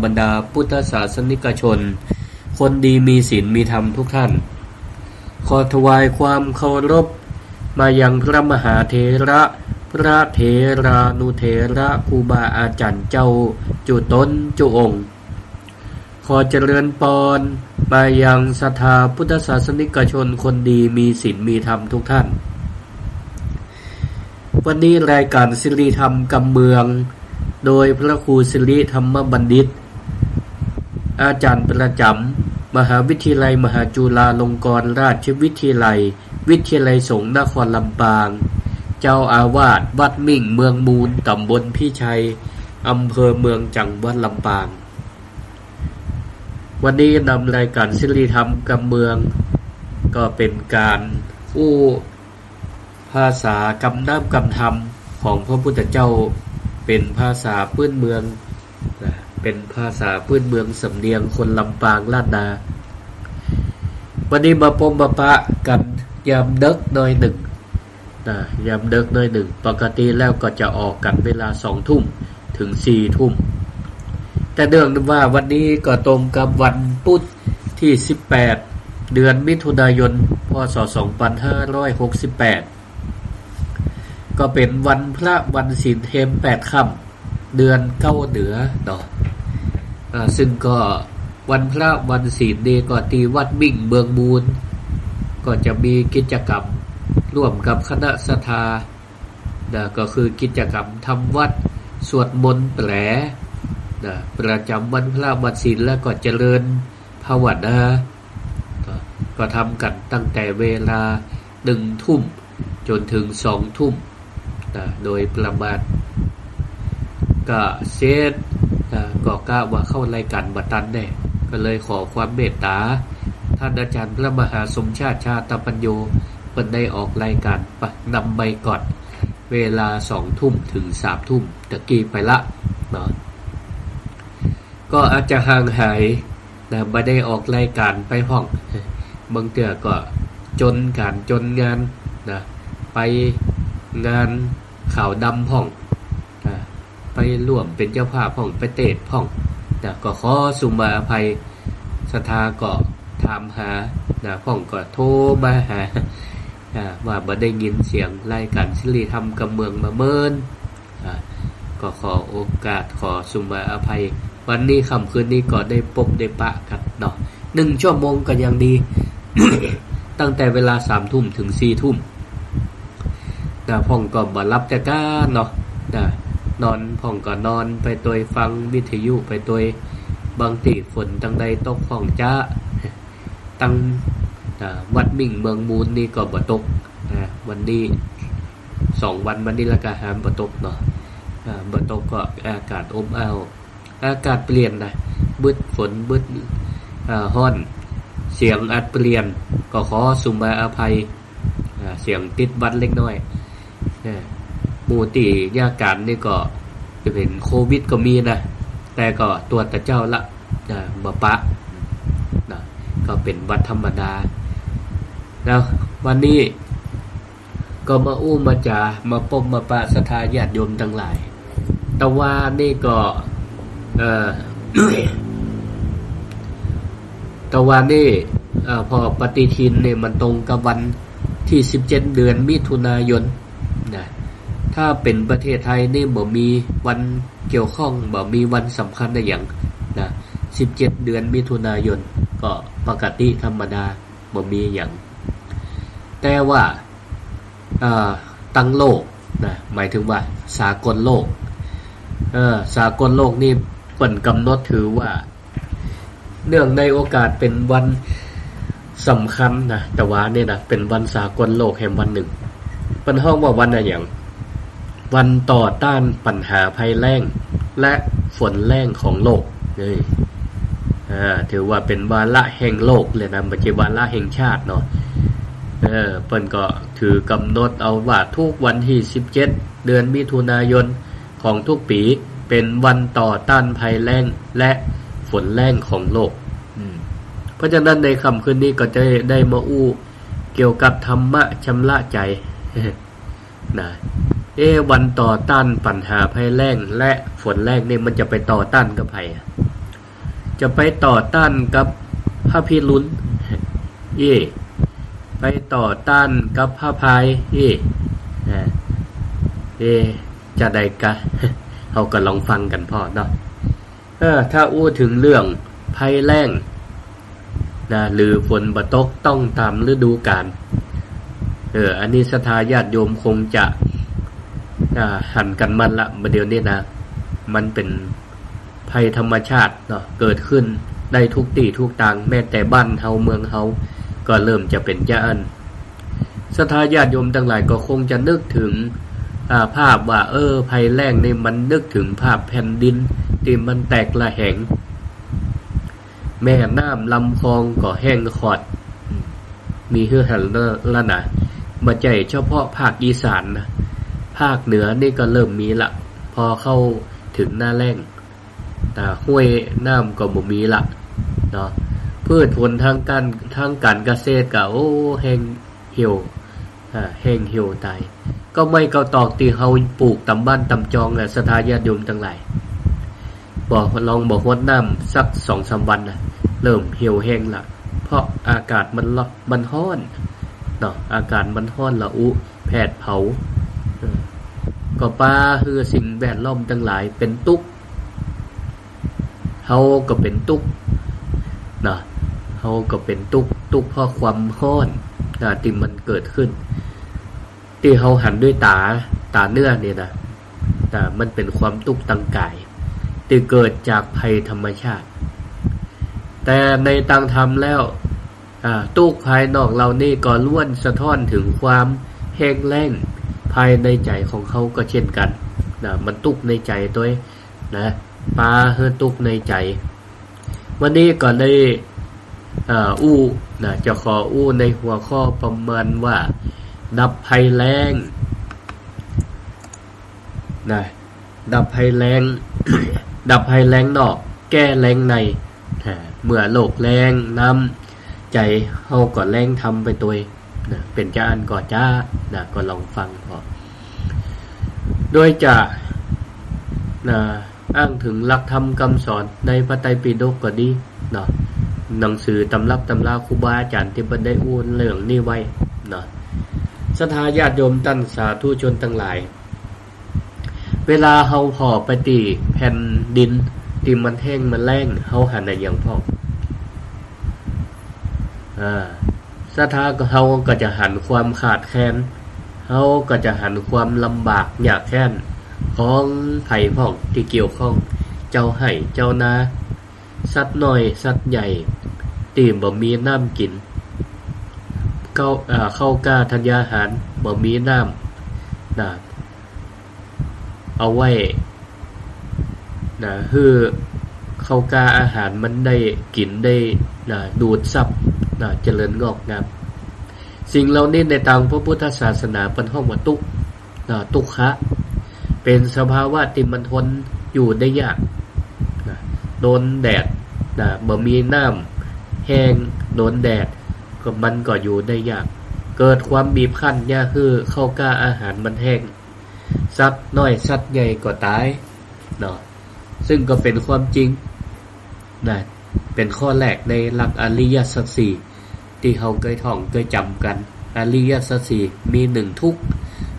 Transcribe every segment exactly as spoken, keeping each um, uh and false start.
บรรดาพุทธศาสนิกชน คนดีมีศีลมีธรรมทุกท่าน ขอถวายความเคารพมายังพระมหาเถระ พระเถรานุเถระ ครูบาอาจ๋ารย์เจ้าจุ๊ต๋นจุ๊องค์ ขอเจริญปอนมายังศรัทธาพุทธศาสนิกชนคนดีมีศีลมีธรรมทุกท่าน วันนี้รายการสิริธรรมกำเมือง โดยพระครูสิริธรรมบัณฑิต อาจ๋ารย์ประจ๋ำมหาวิทยาลัยมหาจุฬาลงกรณราชวิทยาลัย วิทยาลัยสงฆ์นครลำปาง เจ้าอาวาสวัดมิ่งเมืองมูล ต๋ำบลพิชัย อำเภอเมือง จังหวัดลำปาง วันนี้นำรายการสิริธรรมกำเมือง ก็เป๋นก๋านอู้ภาษากำน้ำกำธรรมของพระพุทธเจ้า เป๋นภาษาปื๊นเมือง นะ เป๋นภาษาปื๊นเมืองสำเนียงคนลำปางล้านนา วันนี้มาปบมาปะกั๋นยามเดิ็กหน้อยนึ่ง นะ ยามเดิ็กหน้อยนึ่ง ปกติแล้วก็จะออกกั๋นเวลาสองทุ่มเถิงสี่ทุ่ม แต่เนื่องว่าวันนี้ก็ตรงกับวันปุ๊ดตี้สิบแปด เดือนมิถุนายน พ.ศ. สองปันห้าร้อยหกสิบแปด ก็เป๋นวันพระวันศีลแฮมแปดค่ำ เดือนเก้าเหนือเนาะ อ่า ซึ่งก็วันพระวันศีลนี่ก็ตี้วัดมิ่งเมืองมูล ก็จะมีกิจกรรมร่วมกับคณะศรัทธา นะ ก็คือกิจกรรมทำวัตร สวดมนต์แปล นะ ประจ๋ำวันพระวันศีล แล้วก็เจริญภาวนา ก็ ก็ทำกั๋นตั้งแต่เวลาหนึ่งทุ่มจ๋นเถิงสองทุ่ม นะ โดยประมาณ ก็เสร็จ นะ ก็กะว่าเข้ารายการบ่ตันแน่ ก็เลยขอความเมตต๋า ท่านอาจ๋ารย์พระมหาสมชาติ ชาตปัญโญ เปิ้นได้ออกรายการปะ นำไปก่อน เวลาสองทุ่มเถิงสามทุ่มตะกี้ไปละเนาะ ก็อาจจะห่างหาย นะ บ่ได้ออกรายการไปพ่อง บางเตื้อก็จ๋นก๋านจ๋นงาน นะ ไปงานขาวดำพ่อง นะ ไปร่วมเป๋นเจ้าภาพพ่อง ไปเตสน์พ่อง นะ ก็ขอสุมาอภัย ศรัทธาก็ถามหา นะ พ่องก็โทรมาหา อ่า ว่าบ่ได้ยินเสียงรายการสิริธรรมกำเมืองมาเมิน อ่า ก็ขอโอกาส ขอสุมาอภัย วันนี้ค่ำคืนนี้ก็ได้ปบได้ปะกั๋นเนาะ หนึ่งชั่วโมงก็ยังดี ตั้งแต่เวลาสามทุ่มเถิงสี่ทุ่ม นะ พ่องก็บ่หลับจักก้าเนาะ นะ นอนพ่องก็นอนไปตวย ฟังวิทยุไปตวย บางตี้ฝนตังใดตกพ่องจ๊ะ ตัง อ่า วัดมิ่งเมืองมูลนี่ก็บ่ตก นะ วันนี้สองวันมานี่ละก็หาบ่ตกเนาะ อ่า บ่ตกก็อากาศอบอ้าว อากาศเปลี่ยนนะ บึดฝนบึด อ่า ฮ้อน เสียงอาจเปลี่ยน ก็ขอสุมาอภัย อ่า เสียงติดหวัดเล็กน้อย เออ หมู่ตี้ยาก๋านนี่ก็จะเป๋นโควิดก็มีนะ แต่ก็ตรวจตาเจ้าละ อ่า บ่ปะ นะ ก็เป๋นหวัดธรรมดา แล้ววันนี้ ก็มาอู้มาจ๋า มาปบมาปะศรัทธาญาติโยมตังหลาย ตะวานี่ก็ เอ่อ ตะวานี่ เอ่อ พอปฏิทินนี่มันตรงกับวันตี้สิบเจ็ด เดือนมิถุนายน นะ ถ้าเป๋นประเทศไทยนี่บ่มีวันเกี่ยวข้อง บ่มีวันสำคัญอะหยัง นะ สิบเจ็ด เดือนมิถุนายน ก็ปกติธรรมดา บ่มีอะหยัง แต่ว่า อ่า ตังโลกนะ หมายเถิงว่าสากลโลก เออ สากลโลกนี่เปิ้นก๋ำหนดถือว่า เนื่องในโอกาสเป๋นวันสำคัญนะ ตะวานี่นะ เป๋นวันสากลโลกแหมวันนึ่ง เปิ้นฮ้องว่าวันอะหยัง วันต่อต้านปัญหาภัยแล้งและฝนแล้งของโลก นี่ อ่า ถือว่าเป๋นวาระแห่งโลกเลยนะ บ่ใจ้วาระแห่งชาติเนาะ เออ เปิ้นก็ถือก๋ำหนดเอาว่าทุกวันตี้สิบเจ็ด เดือนมิถุนายนของทุกปี๋ เป๋นวันต่อต้านภัยแล้งและฝนแล้งของโลก อืม เพราะฉะนั้นในค่ำคืนนี้ก็จะได้มาอู้เกี่ยวกับธรรมะชำระใจ นะ เอ๊ะ วันต่อต้านปัญหาภัยแล้งและฝนแล้งนี่มันจะไปต่อต้านกับใผอะ จะไปต่อต้านกับพระพิรุณ อี้ ไปต่อต้านกับพระพาย อี้ อ่า เอ๊ะ จะใดกะ เฮาก็ลองฟังกั๋นพ่องเนาะ เออ ถ้าอู้เถิงเรื่องภัยแล้งนะ หรือฝนบ่ตกต้องต๋ามฤดูกาล เออ อันนี้ศรัทธาญาติโยมคงจะ อ่า หันกั๋นมั่นละ บ่าเดี่ยวนี้นะ มันเป๋นภัยธรรมชาติเนาะ เกิดขึ้นได้กู้ตี้กู้ตาง แม้แต่บ้านเฮาเมืองเฮาก็เริ่มจะเป๋นจาอั้น ศรัทธาญาติโยมตังหลายก็คงจะนึกเถิง อ่า ภาพว่า เออ ภัยแล้งนี่มันนึกเถิงภาพแผ่นดินตี้มันแตกระแหง แม่น้ำลำคลองก็แห้งขอด มีหื้อหันละนะ บ่ใจ้เฉพาะภาคอีสานนะ ภาคเหนือนี่ก็เริ่มมีละ พอเข้าเถิงหน้าแล้ง อ่า ห้วยน้ำก็บ่มีละเนาะ พืชผลทางการ ทางการเกษตรก็ โอ้ แห้งเหี่ยว อ่า แห้งเหี่ยวต๋าย ก๊าวไม้ก๊าวตอกตี้เฮาปลูกต๋ามบ้านต๋ามจองน่ะ ศรัทธาญาติโยมตังหลาย บ่ ลองบ่ฮดน้ำสักสองสามวันน่ะ เริ่มเหี่ยวแห้งละ เพราะอากาศมันร้อน มันฮ้อนเนาะ อากาศมันฮ้อน ละอุแผดเผา เออ ก็ปาหื้อสิ่งแวดล้อมตังหลายเป๋นตุ๊กข์ เฮาก็เป๋นตุ๊กข์นะ เฮาก็เป๋นตุ๊กข์ ตุ๊กข์เพราะความฮ้อนนะ ตี้มันเกิดขึ้น ตี้เฮาหันด้วยต๋า ต๋าเนื้อนี่นะ นะ มันเป๋นความตุ๊กข์ตางก๋าย ตี้เกิดจากภัยธรรมชาติ แต่ในตางธรรมแล้ว อ่า ตุ๊กข์ภายนอกเหล่านี้ก็ล้วนสะท้อนเถิงความแห้งแล้งภายในใจ๋ของเฮาก็เช่นกั๋นนะ มันตุ๊กข์ในใจ๋ตวยนะ ปาหื้อตุ๊กข์ในใจ๋ วันนี้ก็ได้ อ่า อู้นะ จะขออู้ในหัวข้อประมาณว่า ดับภัยแล้งนะ ดับภัยแล้ง ดับภัยแล้งนอก แก้แล้งใน อ่า เมื่อโลกแล้งน้ำ ใจ๋เฮาก็แล้งธรรมไปตวยนะ เป๋นจาอั้นก็จานะ ก็ลองฟังพ่อง โดยจะ นะ อ้างเถิงหลักธรรมกำสอนในพระไตรปิฎกก็ดีเนาะ หนังสือตำรับตำราครูบาอาจ๋ารย์ตี้เปิ้นได้อู้เรื่องนี้ไว้เนาะ ศรัทธาญาติโยมต้านสาธุชนตังหลาย เวลาเฮาผ่อไปตี้แผ่นดินตี้มันแห้งมันแล้ง เฮาหันอะหยังพ่อง อ่า ศรัทธาเฮาก็จะหันความขาดแคลน เฮาก็จะหันความลำบากยากแค้นของใผพ่องตี้เกี่ยวข้อง เจ้าไฮ่เจ้านา สัตว์น้อยสัตว์ใหญ่ ตี้บ่มีน้ำกิ๋น ข้าว อ่า ข้าวกล้าธัญญาหารบ่มีน้ำนะ เอาไว้นะ หื้อข้าวกล้าอาหารมันได้กิ๋นได้นะ ดูดซับนะ เจริญงอกงาม สิ่งเหล่านี้ในตางพระพุทธศาสนาเปิ้นฮ้องว่าตุ๊กข์นะ ตุ๊กขะ เป๋นสภาวะตี้มันทนอยู่ได้ยากนะ โดนแดดนะ บ่มีน้ำ แห้ง โดนแดด ก็มันก็อยู่ได้ยาก เกิดความบีบคั้น เยียะหื้อข้าวกล้าอาหารมันแห้ง สัตว์น้อยสัตว์ใหญ่ก็ต๋ายเนาะ ซึ่งก็เป๋นความจริงนะ เป๋นข้อแรกในหลักอริยสัจสี่ ตี้เฮาเกยท่องเกยจ๋ำกั๋น อริยสัจสี่มี หนึ่ง ทุกข์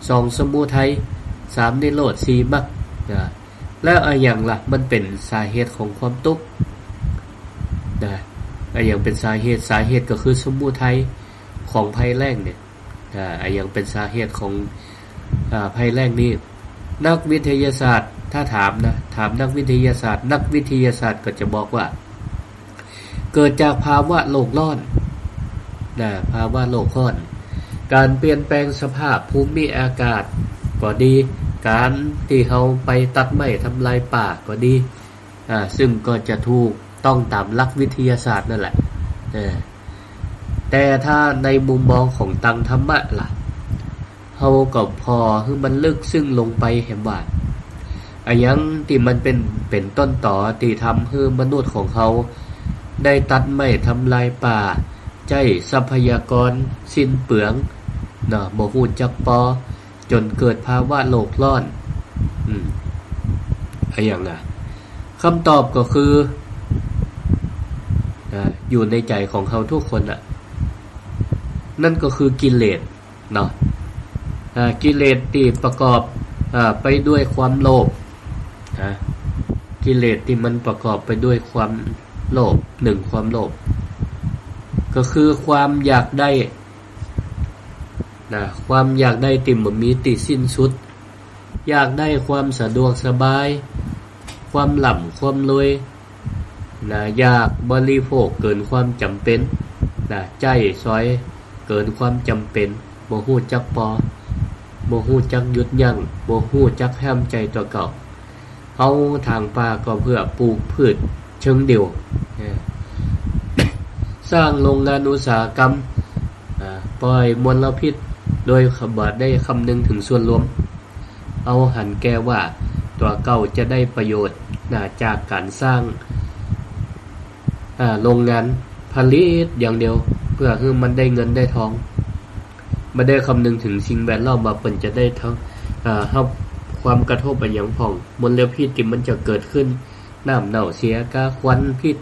สอง สมุทัย สาม นิโรธ สี่ มรรคนะ แล้วอะหยังล่ะ มันเป๋นสาเหตุของความตุ๊กข์นะ อะหยังเป๋นสาเหตุ สาเหตุก็คือสมุทัยของภัยแล้งเนี่ย อ่า อะหยังเป๋นสาเหตุของ อ่า ภัยแล้งนี้ นักวิทยาศาสตร์ ถ้าถามนะ ถามนักวิทยาศาสตร์ นักวิทยาศาสตร์ก็จะบอกว่า เกิดจากภาวะโลกร้อนนะ ภาวะโลกร้อน ก๋านเปลี่ยนแปลงสภาพภูมิอากาศก็ดี ก๋านตี้เฮาไปตัดไม้ทำลายป่าก็ดี อ่า ซึ่งก็จะถูกต้องต๋ามหลักวิทยาศาสตร์นั่นแหละ เออ แต่ถ้าในมุมมองของตางธรรมะล่ะ เฮาก็ผ่อหื้อมันลึกซึ้งลงไปแหมว่า อะหยังตี้มันเป๋น เป๋นต้นตอตี้ทำหื้อมนุษย์ของเฮาได้ตัดไม้ทำลายป่า ใจ๊ทรัพยากรสิ้นเปลืองเนาะ บ่ฮู้จักปอ จ๋นเกิดภาวะโลกร้อน อืม อะหยังอะ คำตอบก็คือ อยู่ในใจ๋ของเฮาทุกคนน่ะ นั่นก็คือกิเลสเนาะ อ่า กิเลสตี้ประกอบ อ่า ไปด้วยความโลภ นะ กิเลสตี้มันประกอบไปด้วยความโลภ หนึ่ง ความโลภ ก็คือความอยากได้ นะ ความอยากได้ตี้บ่มีตี้สิ้นสุด อยากได้ความสะดวกสบาย ความร่ำความรวย นะ อยากบริโภคเกินความจ๋ำเป๋น นะ ใจ๊สอยเกินความจ๋ำเป๋น บ่ฮู้จักปอ บ่ฮู้จักหยุดยั้ง บ่ฮู้จักห้ามใจ๋ตั๋วเก่า เฮาถางป่าก็เปื้อปลูกพืชเชิงเดียว เออ สร้างโรงงานอุตสาหกรรม อ่า ปล่อยมลพิษ โดยบ่ได้คำนึงเถิงส่วนรวม เอาหันแก่ว่าตั๋วเก่าจะได้ประโยชน์ นะ จากก๋านสร้าง อ่า โรงงานผลิตอย่างเดียว เปื้อหื้อมันได้เงินได้ทอง บ่ได้คำนึงเถิงสิ่งแวดล้อมว่าเปิ้นจะได้เท่า อ่า ฮับความกระทบอะหยังพ่อง มลพิษตี้มันจะเกิดขึ้น น้ำเน่าเสียก้า ควันพิษ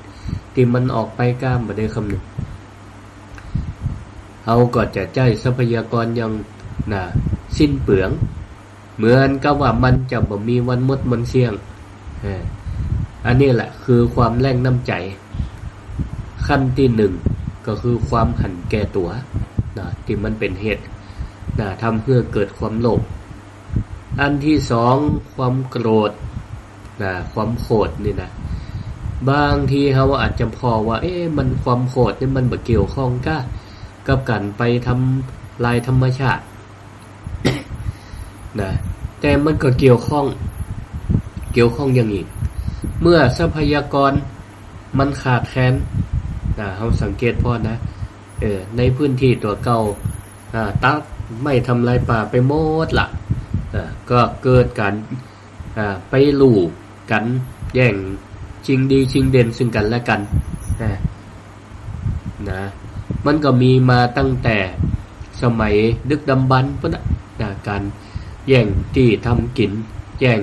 ตี้มันออกไปก้า บ่ได้คำนึง เฮาก็จะใจ๊ทรัพยากรอย่าง นะ สิ้นเปลือง เหมือนกับว่ามันจะบ่มีวันหมดวันเสี้ยง เออ อันนี้แหละคือความแล้งน้ำใจ๋ ขั้นตี้หนึ่งก็คือความหันแก่ตั๋ว นะ ตี้มันเป๋นเหตุ นะ ทำหื้อเกิดความโลภ อันตี้สอง ความโกรธ นะ ความโขดนี่นะ บางทีเฮาอาจจะผ่อว่า เอ๊ะ มัน ความโขดนี่มันบ่เกี่ยวข้องก้า กับก๋านไปทำลายธรรมชาติ นะ แต่มันก็เกี่ยวข้อง เกี่ยวข้องอย่างอี้ เมื่อทรัพยากรมันขาดแคลน นะ เฮาสังเกตผ่อนะ เออ ในพื้นตี้ตั๋วเก่า อ่า ตัดไม้ทำลายป่าไปหมดละ อ่า ก็เกิดก๋าน อ่า ไปลู่กั๋น แย่งจิงดีจิงเด่นซึ่งกั๋นและกั๋น อ่า นะ มันก็มีมาตั้งแต่สมัยดึกดำบรรพ์ปู๊นน่ะ นะ ก๋านแย่งตี้ทำกิ๋น แย่ง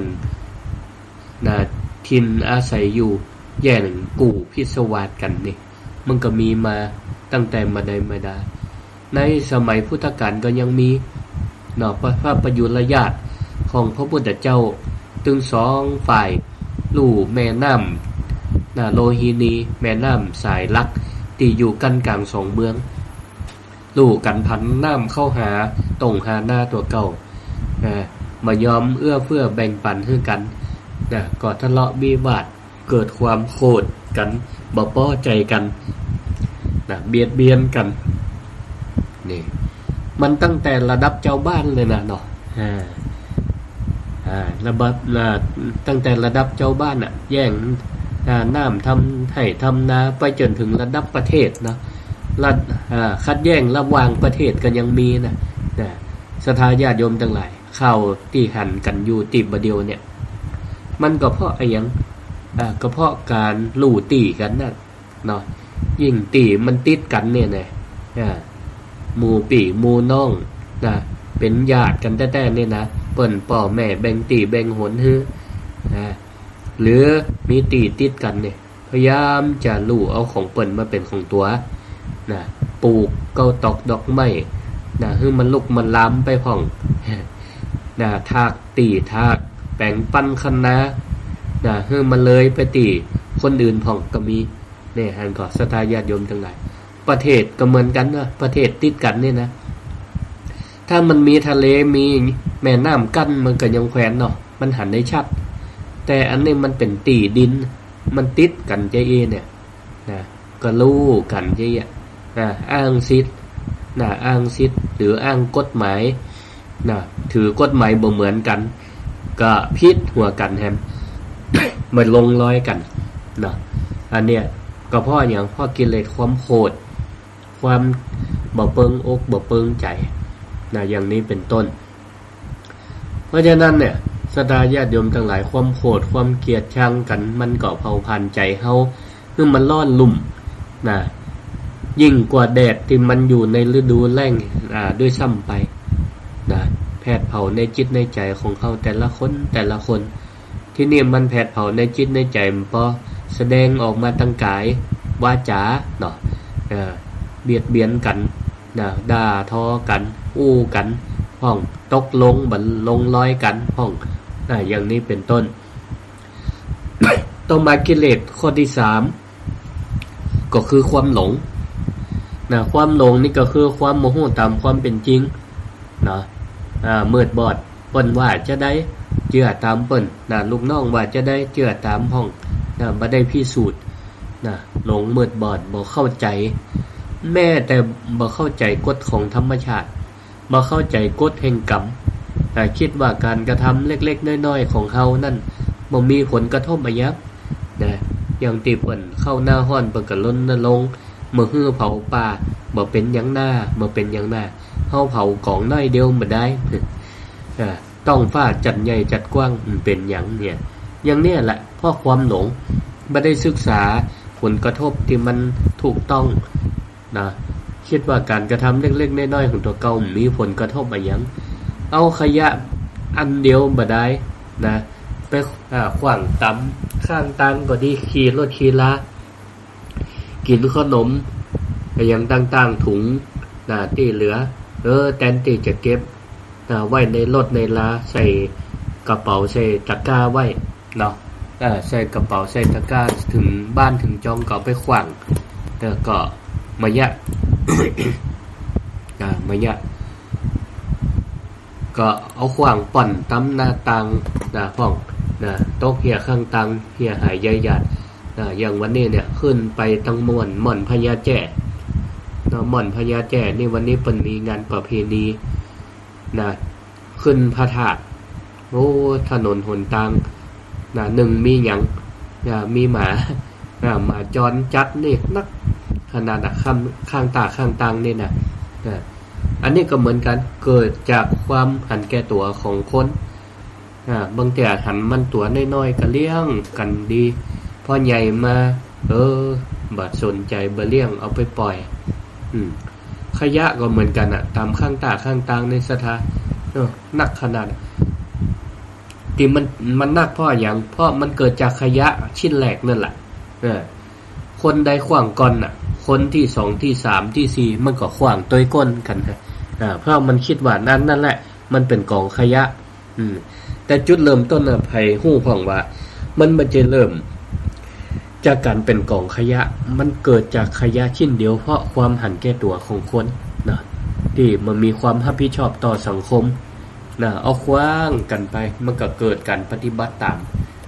นะ ถิ่นอาศัยอยู่ แย่งกู้พิศวาสกั๋นนี่ มันก็มีมาตั้งแต่บ่าใดบ่าดา ในสมัยพุทธกาลก็ยังมีเนาะ พระ พระประยุรญาติของพระพุทธเจ้า ตึงสองฝ่าย ลู่แม่น้ำ นะ โลหินี แม่น้ำสายหลัก ตี้อยู่กั้นก๋างสองเมือง ลู่กั๋นผันน้ำเข้าหาต้งหานาตั๋วเก่า นะ บ่ยอมเอื้อเฟื้อแบ่งปั๋นหื้อกั๋น นะ ก็ทะเลาะวิวาท เกิดความโขดกั๋น บ่ปอใจ๋กั๋น นะ เบียดเบียนกั๋น นี่ มันตั้งแต่ระดับจาวบ้านเลยนะเนาะ อ่า อ่า ระดับ อ่า ตั้งแต่ระดับจาวบ้านน่ะ แย่ง อ่า น้ำทำไฮ่ทำนา ไปจ๋นเถิงระดับประเทศเนาะ ระ อ่า ขัดแย้งระหว่างประเทศก็ยังมีนะ นะ ศรัทธาญาติโยมตังหลาย ข่าวตี้หันกั๋นอยู่ตี้บ่าเดี่ยวเนี่ย มันก็เพราะอะหยัง อ่า ก็เพราะก๋านลู่ตี้กั๋นนั่นเนาะ ยิ่งตี้มันติดกั๋นเนี่ยนะ อ่า หมู่ปี้หมู่น้องนะ เป๋นญาติกั๋นแต๊ๆ เนี่ยนะ เปิ้นป้อแม่แบ่งตี้แบ่งหนหื้อ อ่า หรือมีตี้ติดกั๋นเนี่ย พยายามจะลู่เอาของเปิ้นมาเป๋นของตั๋ว นะ ปลูกเก๊าตอกดอกไม้ นะ หื้อมันลุกมันลามไปพ่อง นะ ถากตี้ถากแป๋งปันคันนา นะ หื้อมันเลยไปตี้คนอื่นพ่องก็มี เนี่ย หันก่อ ศรัทธาญาติโยมตังหลาย ประเทศก็เหมือนกั๋นนะ ประเทศติดกั๋นเนี่ยนะ ถ้ามันมีทะเล มีแม่น้ำกั้น มันก็ยังแควนเนาะ มันหันได้ชัด แต่อันนี้มันเป๋นตี้ดิน มันติดกั๋นจาอี้เนี่ย นะ ก็ลู่กั๋นจาอี้ นะ อ้างสิทธิ์ นะ อ้างสิทธิ์ หรืออ้างกฎหมาย นะ ถือกฎหมายบ่เหมือนกั๋น ก็ผิดหัวกั๋นแฮม บ่ลงรอยกั๋น นะ อันเนี้ย ก็เพราะอะหยัง เพราะกิเลสความโขด ความบ่เปิงอกบ่เปิงใจ๋ นะ อย่างนี้เป๋นต้น เพราะฉะนั้นเนี่ย ศรัทธาญาติโยมตังหลาย ความโขด ความเกลียดชังกั๋น มันก็เผาผลาญใจ๋เฮา หื้อมันร้อนรุ่ม นะ ยิ่งกว่าแดดตี้มันอยู่ในฤดูแล้ง อ่า ด้วยซ้ำไป นะ แผดเผาในจิตในใจ๋ของเฮาแต่ละคน แต่ละคน ทีนี้มันแผดเผาในจิตในใจ๋ มันปอแสดงออกมาตางก๋าย วาจ๋าเนาะ เออ เบียดเบียนกั๋นนะ ด่าทอกั๋น อู้กั๋นพ่อง ตกลงบ่ลงรอยกั๋นพ่อง อ่า อย่างนี้เป๋นต้น ต่อมากิเลสข้อตี้สาม ก็คือความหลงนะ ความหลงนี่ก็คือความบ่ฮู้ต๋ามความเป๋นจริงนะ อ่า มืดบอด เปิ้นว่าจาใด เจื้อต๋ามเปิ้นนะ ลูกน้องว่าจาใด เจื้อต๋ามพ่องนะ บ่ได้พิสูจน์นะ หลงมืดบอด บ่เข้าใจ๋ แม้แต่บ่เข้าใจ๋กฎของธรรมชาติ บ่เข้าใจ๋กฎแห่งกรรม อ่า กึ๊ดว่าก๋านกระทำเล็กๆ น้อยๆ ของเฮานั้น บ่มีผลกระทบอะหยังนะ อย่างตี้เปิ้นเข้าหน้าฮ้อน เปิ้นก็รณรงค์ บ่หื้อเผาป่า บ่เป๋นหยังนา บ่เป๋นหยังนา เฮาเผากองน้อยเดียวบ่ได้ อ่า ต้องฟ้าจัดใหญ่จัดกว้าง มันเป๋นหยังเนี่ย อย่างเนี้ยแหละ เพราะความหลง บ่ได้ศึกษาผลกระทบตี้มันถูกต้อง นะ กึ๊ดว่าก๋านกระทำเล็กๆ น้อยๆ ของตั๋วเก่ามีผลกระทบอะหยัง เอาขยะอันเดียวบ่ได้นะ ไป อ่า ขว้างต๋ามข้างตางก็ดี ขี่รถขี่รา กิ๋นขนมอะหยังต่างๆ ถุงนะ ตี้เหลือ เออ แตนตี้จะเก็บ อ่า ไว้ในรถในรา ใส่กระเป๋า ใส่ตะกร้าไว้เนาะ เออ ใส่กระเป๋า ใส่ตะกร้า เถิงบ้านเถิงจองก็เอาไปขว้าง เออ ก็มายะ อ่า มายะ ก็เอาขว้างป่อนต๋ามหน้าต่างนะพ่องนะ ตกเหียข้างตาง เหียหายใยหยาดนะ อย่างวันนี้เนี่ย ขึ้นไปตังม่อน ม่อนพญาแจ้เนาะ ม่อนพญาแจ้นี่ วันนี้เปิ้นมีงานประเพณี นะ ขึ้นพระธาตุ โอ้ ถนนหนตางนะ นึ่งมีหยังนะ มีหมานะ หมาจรจัดนี่นักขนาดอะ ข้าง ข้างตางข้างตางนี่นะ นะ อันนี้ก็เหมือนกั๋น เกิดจากความหันแก่ตั๋วของคน อ่า บางเตื้อหันมันตั๋วน้อยๆ ก็เลี้ยงกั๋นดี พอใหญ่มา เออ บ่สนใจ๋ บ่เลี้ยง เอาไปป่อย อืม ขยะก็เหมือนกั๋นอะ ต๋ามข้างตางข้างตางในศรัทธา เออ นักขนาด ตี้มัน มันนักเพราะอะหยัง เพราะมันเกิดจากขยะชิ้นแรกนั่นแหละ เออ คนใดขว้างก่อนน่ะ คนตี้สอง ตี้สาม ตี้สี่ มันก็ขว้างตวยก้นกั๋นนะ อ่า เพราะมันกึ๊ดว่าอันนั้นแหละ มันเป๋นก๋องขยะ อืม แต่จุดเริ่มต้นน่ะ ใผฮู้พ่องว่า มันบ่ใจ้เริ่มจากก๋านเป๋นก๋องขยะ มันเกิดจากขยะชิ้นเดียว เพราะความหันแก่ตั๋วของคนนะ ตี้บ่มีความฮับผิดชอบต่อสังคมนะ เอาขว้างกั๋นไป มันก็เกิดก๋านปฏิบัติต๋าม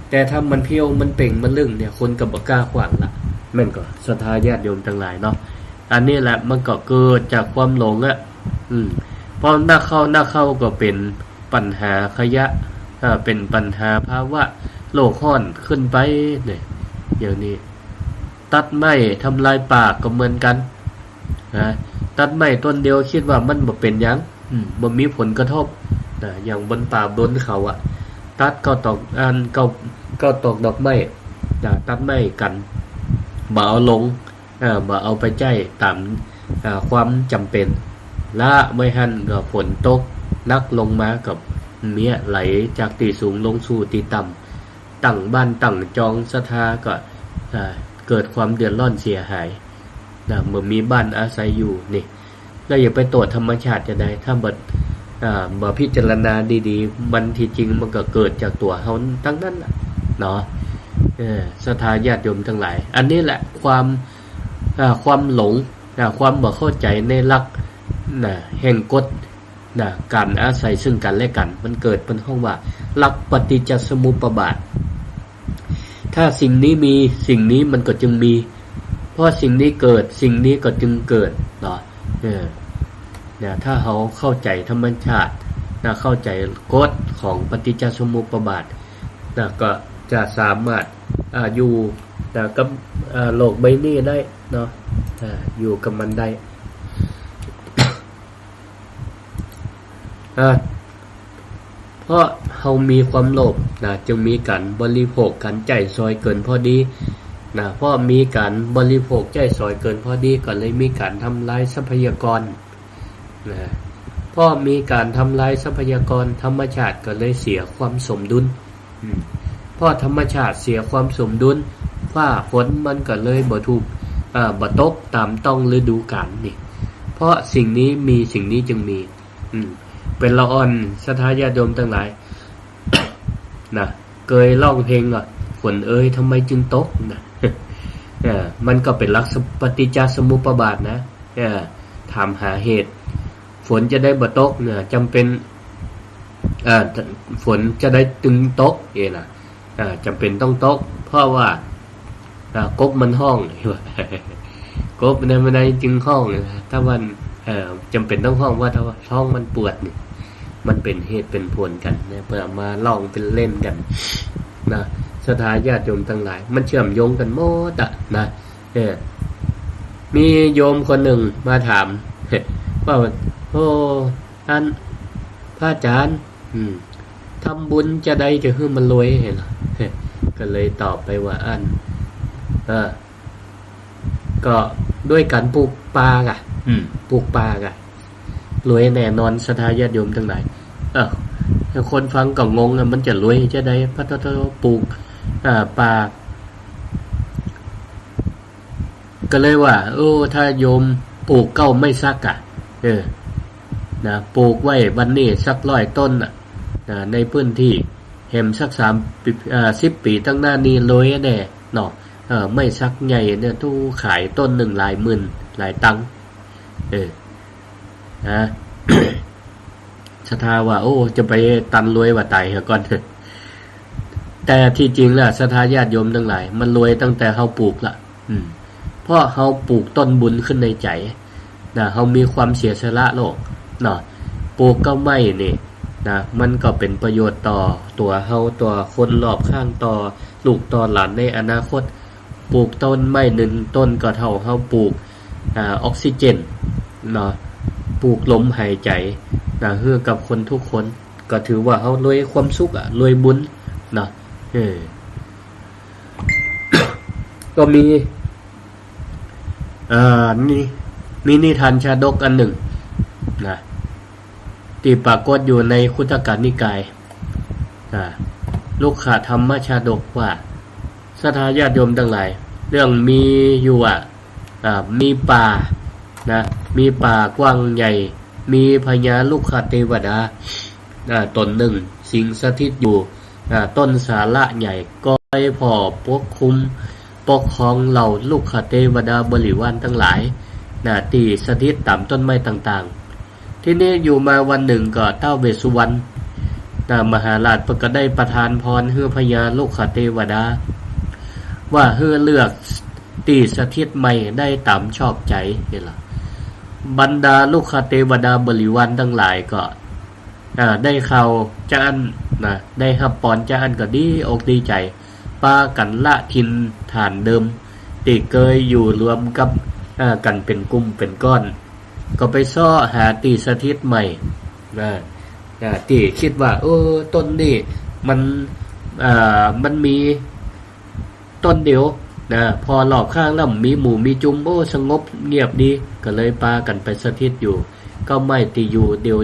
แต่ถ้ามันเผี้ยว มันเป่ง มันลึ่งเนี่ย คนก็บ่กล้าขว้างละ แม่นก่อ ศรัทธาญาติโยมตังหลายเนาะ อันนี้แหละ มันก็เกิดจากความหลงอะ อืม พอนักเข้า นักเข้าก็เป๋น ปัญหาขยะ อ่า เป๋นปัญหาภาวะโลกฮ้อนขึ้นไปเนี่ย อย่างนี้ ตัดไม้ทำลายป่าก็เหมือนกั๋นนะ ตัดไม้ต้นเดียวกึ๊ดว่ามันบ่เป๋นหยัง อืม บ่มีผลกระทบนะ อย่างบนป่าบนเขาอะ ตัดเก๊าตอก อัน เก๊า เก๊าตอกดอกไม้นะ ตัดไม้กั๋น บ่เอาลง เอ่อ บ่เอาไปใจ๊ต๋าม เอ่อ ความจ๋ำเป๋น ละไว้หั้น ก็ฝนตกหนักลงมาก็เมี้ยไหลจากตี้สูงลงสู่ตี้ต่ำ ตั้งบ้านตั้งจองศรัทธาก็ เอ่อ เกิดความเดือดร้อนเสียหายนะ บ่มีบ้านอาศัยอยู่นี่ แล้วจะไปโต้ษธรรมชาติจาใด ถ้าบ่ เอ่อ บ่พิจารณาดีๆ มันตี้จริงมันก็เกิดจากตั๋วเฮาตังนั้นแหละเนาะ เออ ศรัทธาญาติโยมตังหลาย อันนี้แหละความ อ่า ความหลง อ่า ความบ่เข้าใจ๋ในหลัก นะ แห่งกฎ นะ ก๋านอาศัยซึ่งกั๋นและกั๋น มันเกิดเปิ้นฮ้องว่าหลักปฏิจจสมุปบาท ถ้าสิ่งนี้มี สิ่งนี้มันก็จึงมี เพราะสิ่งนี้เกิด สิ่งนี้ก็จึงเกิดเนาะ เออ นะ ถ้าเฮาเข้าใจ๋ธรรมชาติ นะ เข้าใจ๋กฎของปฏิจจสมุปบาท นะ ก็จะสามารถ อ่า อยู่ นะ กับ อ่า โลกใบนี้ได้เนาะ อ่า อยู่กับมันได้ อ่า เพราะเฮามีความโลภนะ จึงมีก๋านบริโภค ก๋านใจ๊สอยเกินพอดีนะ เพราะมีก๋านบริโภคใจ๊สอยเกินพอดี ก็เลยมีก๋านทำลายทรัพยากร นะ เพราะมีก๋านทำลายทรัพยากร ธรรมชาติก็เลยเสียความสมดุล อืม เพราะธรรมชาติเสียความสมดุล ฟ้าฝนมันก็เลยบ่ถูก อ่า บ่ตกต๋ามต้องฤดูกาลนี่ เพราะสิ่งนี้มี สิ่งนี้จึงมี อืม เป๋นละอ่อนศรัทธาญาติโยมตังหลาย นะ เกยฮ้องเพลงก่อ ฝนเอย ทำไมจึงตก นะ เออ มันก็เป๋นหลักปฏิจจสมุปบาทนะ เออ ถามหาเหตุ ฝนจะได้บ่ตกเนี่ย จ๋ำเป๋น อ่า ฝนจะได้ตึงตกเองนะ อ่า จ๋ำเป๋นต้องตก เพราะว่า อ่า กบมันฮ้อง กบในมันในจึงฮ้อง ถ้ามัน เอ่อ จ๋ำเป๋นต้องฮ้อง ว่าถ้าว่าท้องมันปวดนี่ มันเป๋นเหตุเป๋นผลกั๋นนะ เปิ้นเอามาฮ้องเป๋นเล่นกั๋นนะ ศรัทธาญาติโยมตังหลาย มันเจื้อมโยงกั๋นหมดอะนะ เออ มีโยมคนนึ่งมาถาม ว่า โอ้ อัน พระอาจ๋ารย์ อืม ทำบุญจาใดจะหื้อมันรวย หันก่อ ก็เลยตอบไปว่า อัน เออ ก็ด้วยก๋านปลูกป่าก่ะ อืม ปลูกป่าก่ะ รวยแน่นอน ศรัทธาญาติโยมตังหลาย เออ คนฟังก็งงอะ มันจะรวยจาใด พระโทษ ปลูก อ่า ป่า ก็เลยว่า โอ้ ถ้าโยมปลูกเก๊าไม้สักอะ เออ นะ ปลูกไว้บัดนี้สักร้อยต้นน่ะ นะ ในพื้นที่ แหมสักสามปี อ่า สิบปี๋ตังหน้านี่รวยแน่เนาะ เออ ไม้สักใหญ่เนี่ย ตู้ขายต้นนึ่งหลายหมื่น หลายตังค์ เออ นะ ศรัทธาว่า โอ้ จะไปตันรวยว่าต๋ายเหียก่อน แต่ตี้จริงแล้ว ศรัทธาญาติโยมตังหลาย มันรวยตั้งแต่เฮาปลูกละ อืม เพราะเฮาปลูกต้นบุญขึ้นในใจ๋ นะ เฮามีความเสียสละโลก เนาะ ปลูกเก๊าไม้นี่ นะ มันก็เป๋นประโยชน์ต่อตั๋วเฮา ตั๋วคนรอบข้าง ต่อลูกต่อหลานในอนาคต ปลูกต้นไม้นึ่งต้นก็เต้าเฮาปลูก อ่า ออกซิเจน เนาะ ปลูกลมหายใจ๋ นะ หื้อกับคนกู้คน ก็ถือว่าเฮารวยความสุขอะ รวยบุญ เนาะ เออ ก็มี เอ่อ มี มีนิทานชาดกอันนึ่ง นะ ตี้ปรากฏอยู่ในคุตตกนิกาย อ่า รุกขธรรมชาดกว่า ศรัทธาญาติโยมตังหลาย เรื่องมีอยู่ว่า อ่า มีป่า นะ มีป่ากว้างใหญ่ มีพญารุกขเตวดา อ่า ต๋นนึ่ง สิงสถิตอยู่ อ่า ต้นสาละใหญ่ ก็ได้ผ่อปกคุม ปกครองเหล่ารุกขเตวดาบริวารตังหลาย นะ ตี้สถิตต๋ามต้นไม้ต่างๆ ทีนี้อยู่มาวันนึ่งก็ท้าวเวสสุวรรณ นะ มหาราชเปิ้นก็ได้ประทานพรหื้อพญารุกขเตวดา ว่าหื้อเลือกตี้สถิตใหม่ได้ต๋ามชอบใจ๋ หันก่อ บรรดารุกขเตวดาบริวารตังหลายก็ อ่า ได้ข่าวจาอั้นนะ ได้ฮับปอนจาอั้นก็ดีอกดีใจ๋ ปากั๋นละถิ่นฐานเดิม ตี้เกยอยู่รวมกับ อ่า กั๋นเป๋นกลุ่มเป๋นก้อน ก็ไปเซาะหาตี้สถิตใหม่ นะ อ่า ตี้กึ๊ดว่า เออ ต้นนี้มัน อ่า มันมี ต้นเดียว นะ ผ่อรอบข้างแล้วมีหมู่มีจุม โอ้ สงบเงียบดี ก็เลยปากั๋นไปสถิตอยู่ เก๊าไม้ตี้อยู่เดี่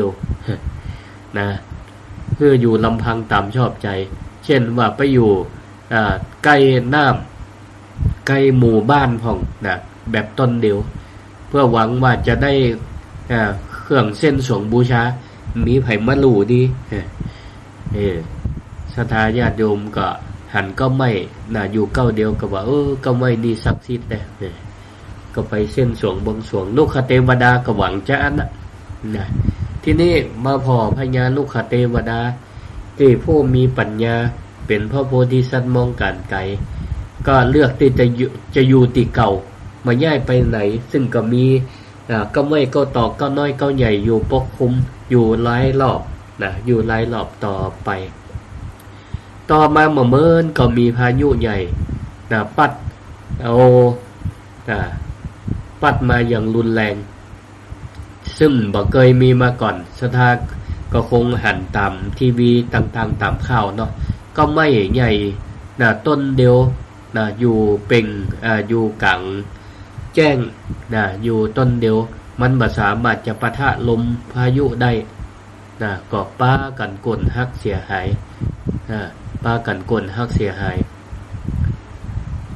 ยวๆๆ นะ หื้ออยู่ลำพังต๋ามชอบใจ๋ เจ้นว่าไปอยู่ อ่า ใก้น้ำ ใก้หมู่บ้านพ่อง นะ แบบต้นเดียว เพื่อหวังว่าจะได้ อ่า เครื่องเส้นสวงบูชา มีใผมาฮู้ดี เออ เออ ศรัทธาญาติโยมก็หันเก๊าไม้ นะ อยู่เก๊าเดียวก็ว่า เออ เก๊าไม้นี่ศักดิ์สิทธิ์นะ เออ ก็ไปเส้นสวงบวงสรวง รุกขเตวดาก็หวังจาอั้นนะ นะ ทีนี้มาผ่อพญารุกขเตวดา ตี้ผู้มีปัญญา เป๋นพระโพธิสัตว์มองก๋านไก๋ ก็เลือกตี้จะอยู่ จะอยู่ตี้เก่า บ่ย้ายไปไหน ซึ่งก็มี อ่า เก๊าไม้เก๊าตอก เก๊าน้อยเก๊าใหญ่อยู่ปกคลุม อยู่หลายรอบ นะ อยู่หลายรอบต่อไป ต่อมาบ่เมินก็มีพายุใหญ่ นะ ปั๊ดเอา อ่า ปั๊ดมาอย่างรุนแรง ซึ่งบ่เกยมีมาก่อน ศรัทธาก็คงหันต๋ามทีวีต่างๆ ต๋ามข่าวเนาะ เก๊าไม้ใหญ่ นะ ต้นเดียว นะ อยู่เป่ง อ่า อยู่ก๋างแจ้ง นะ อยู่ต้นเดียว มันบ่สามารถจะปะทะลมพายุได้ นะ ก็ปากั๋นโก่นหักเสียหาย นะ ปากั๋นโก่นหักเสียหาย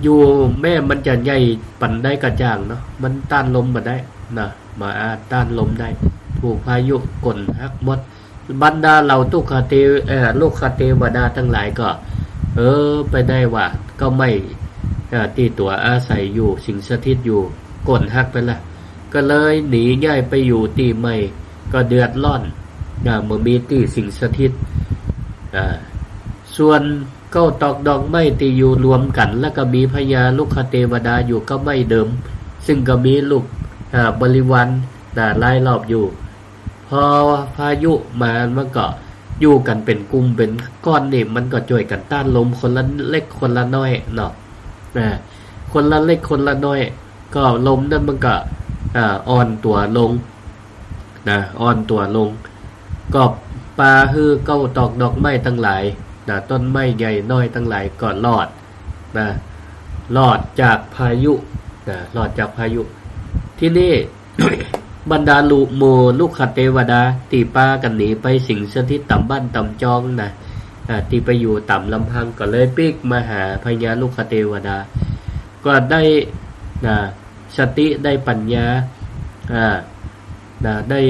อยู่แม้มันจะใหญ่ปานใดก็จ้างเนาะ มันต้านลมบ่ได้นะ บ่อาจต้านลมได้ ถูกพายุโค่นหักหมด บรรดาเหล่าตุกขเต เอ่อ รุกขเตวดาตังหลายก็ เออ ไปได้ว่าก๊าวไม้ เอ่อ ตี้ตั๋วอาศัยอยู่ สิงสถิตอยู่ โค่นหักไปละ ก็เลยหนีย้ายไปอยู่ตี้ใหม่ ก็เดือดร้อน อ่า บ่มีตี้สิงสถิต อ่า ส่วนเก๊าตอกดอกไม้ตี้อยู่รวมกั๋น แล้วก็มีพญารุกขเตวดาอยู่ก๊าวไม้เดิม ซึ่งก็มีลูก อ่า บริวาร นะ รายรอบอยู่ พอพายุมามันก็อยู่กั๋นเป๋นกลุ่มเป๋นก้อนนี่ มันก็จ้วยกั๋นต้านลมคนละเล็กคนละน้อยเนาะ นะ คนละเล็กคนละน้อย ก็ลมนั้นมันก็ อ่า อ่อนตั๋วลง นะ อ่อนตั๋วลง ก็ปาหื้อเก๊าตอกดอกไม้ตังหลาย นะ ต้นไม้ใหญ่น้อยตังหลายก็รอด นะ รอดจากพายุ นะ รอดจากพายุ ทีนี้ บรรดาลุ หมู่รุกขเตวดาตี้ปากั๋นหนีไปสิงสถิตต๋ามบ้านต๋ามจองนะ อ่า ตี้ไปอยู่ต๋ามลำพัง ก็เลยปิ๊กมาหาพญารุกขเตวดา ก็ได้ นะ สติได้ปัญญา อ่า นะ ได้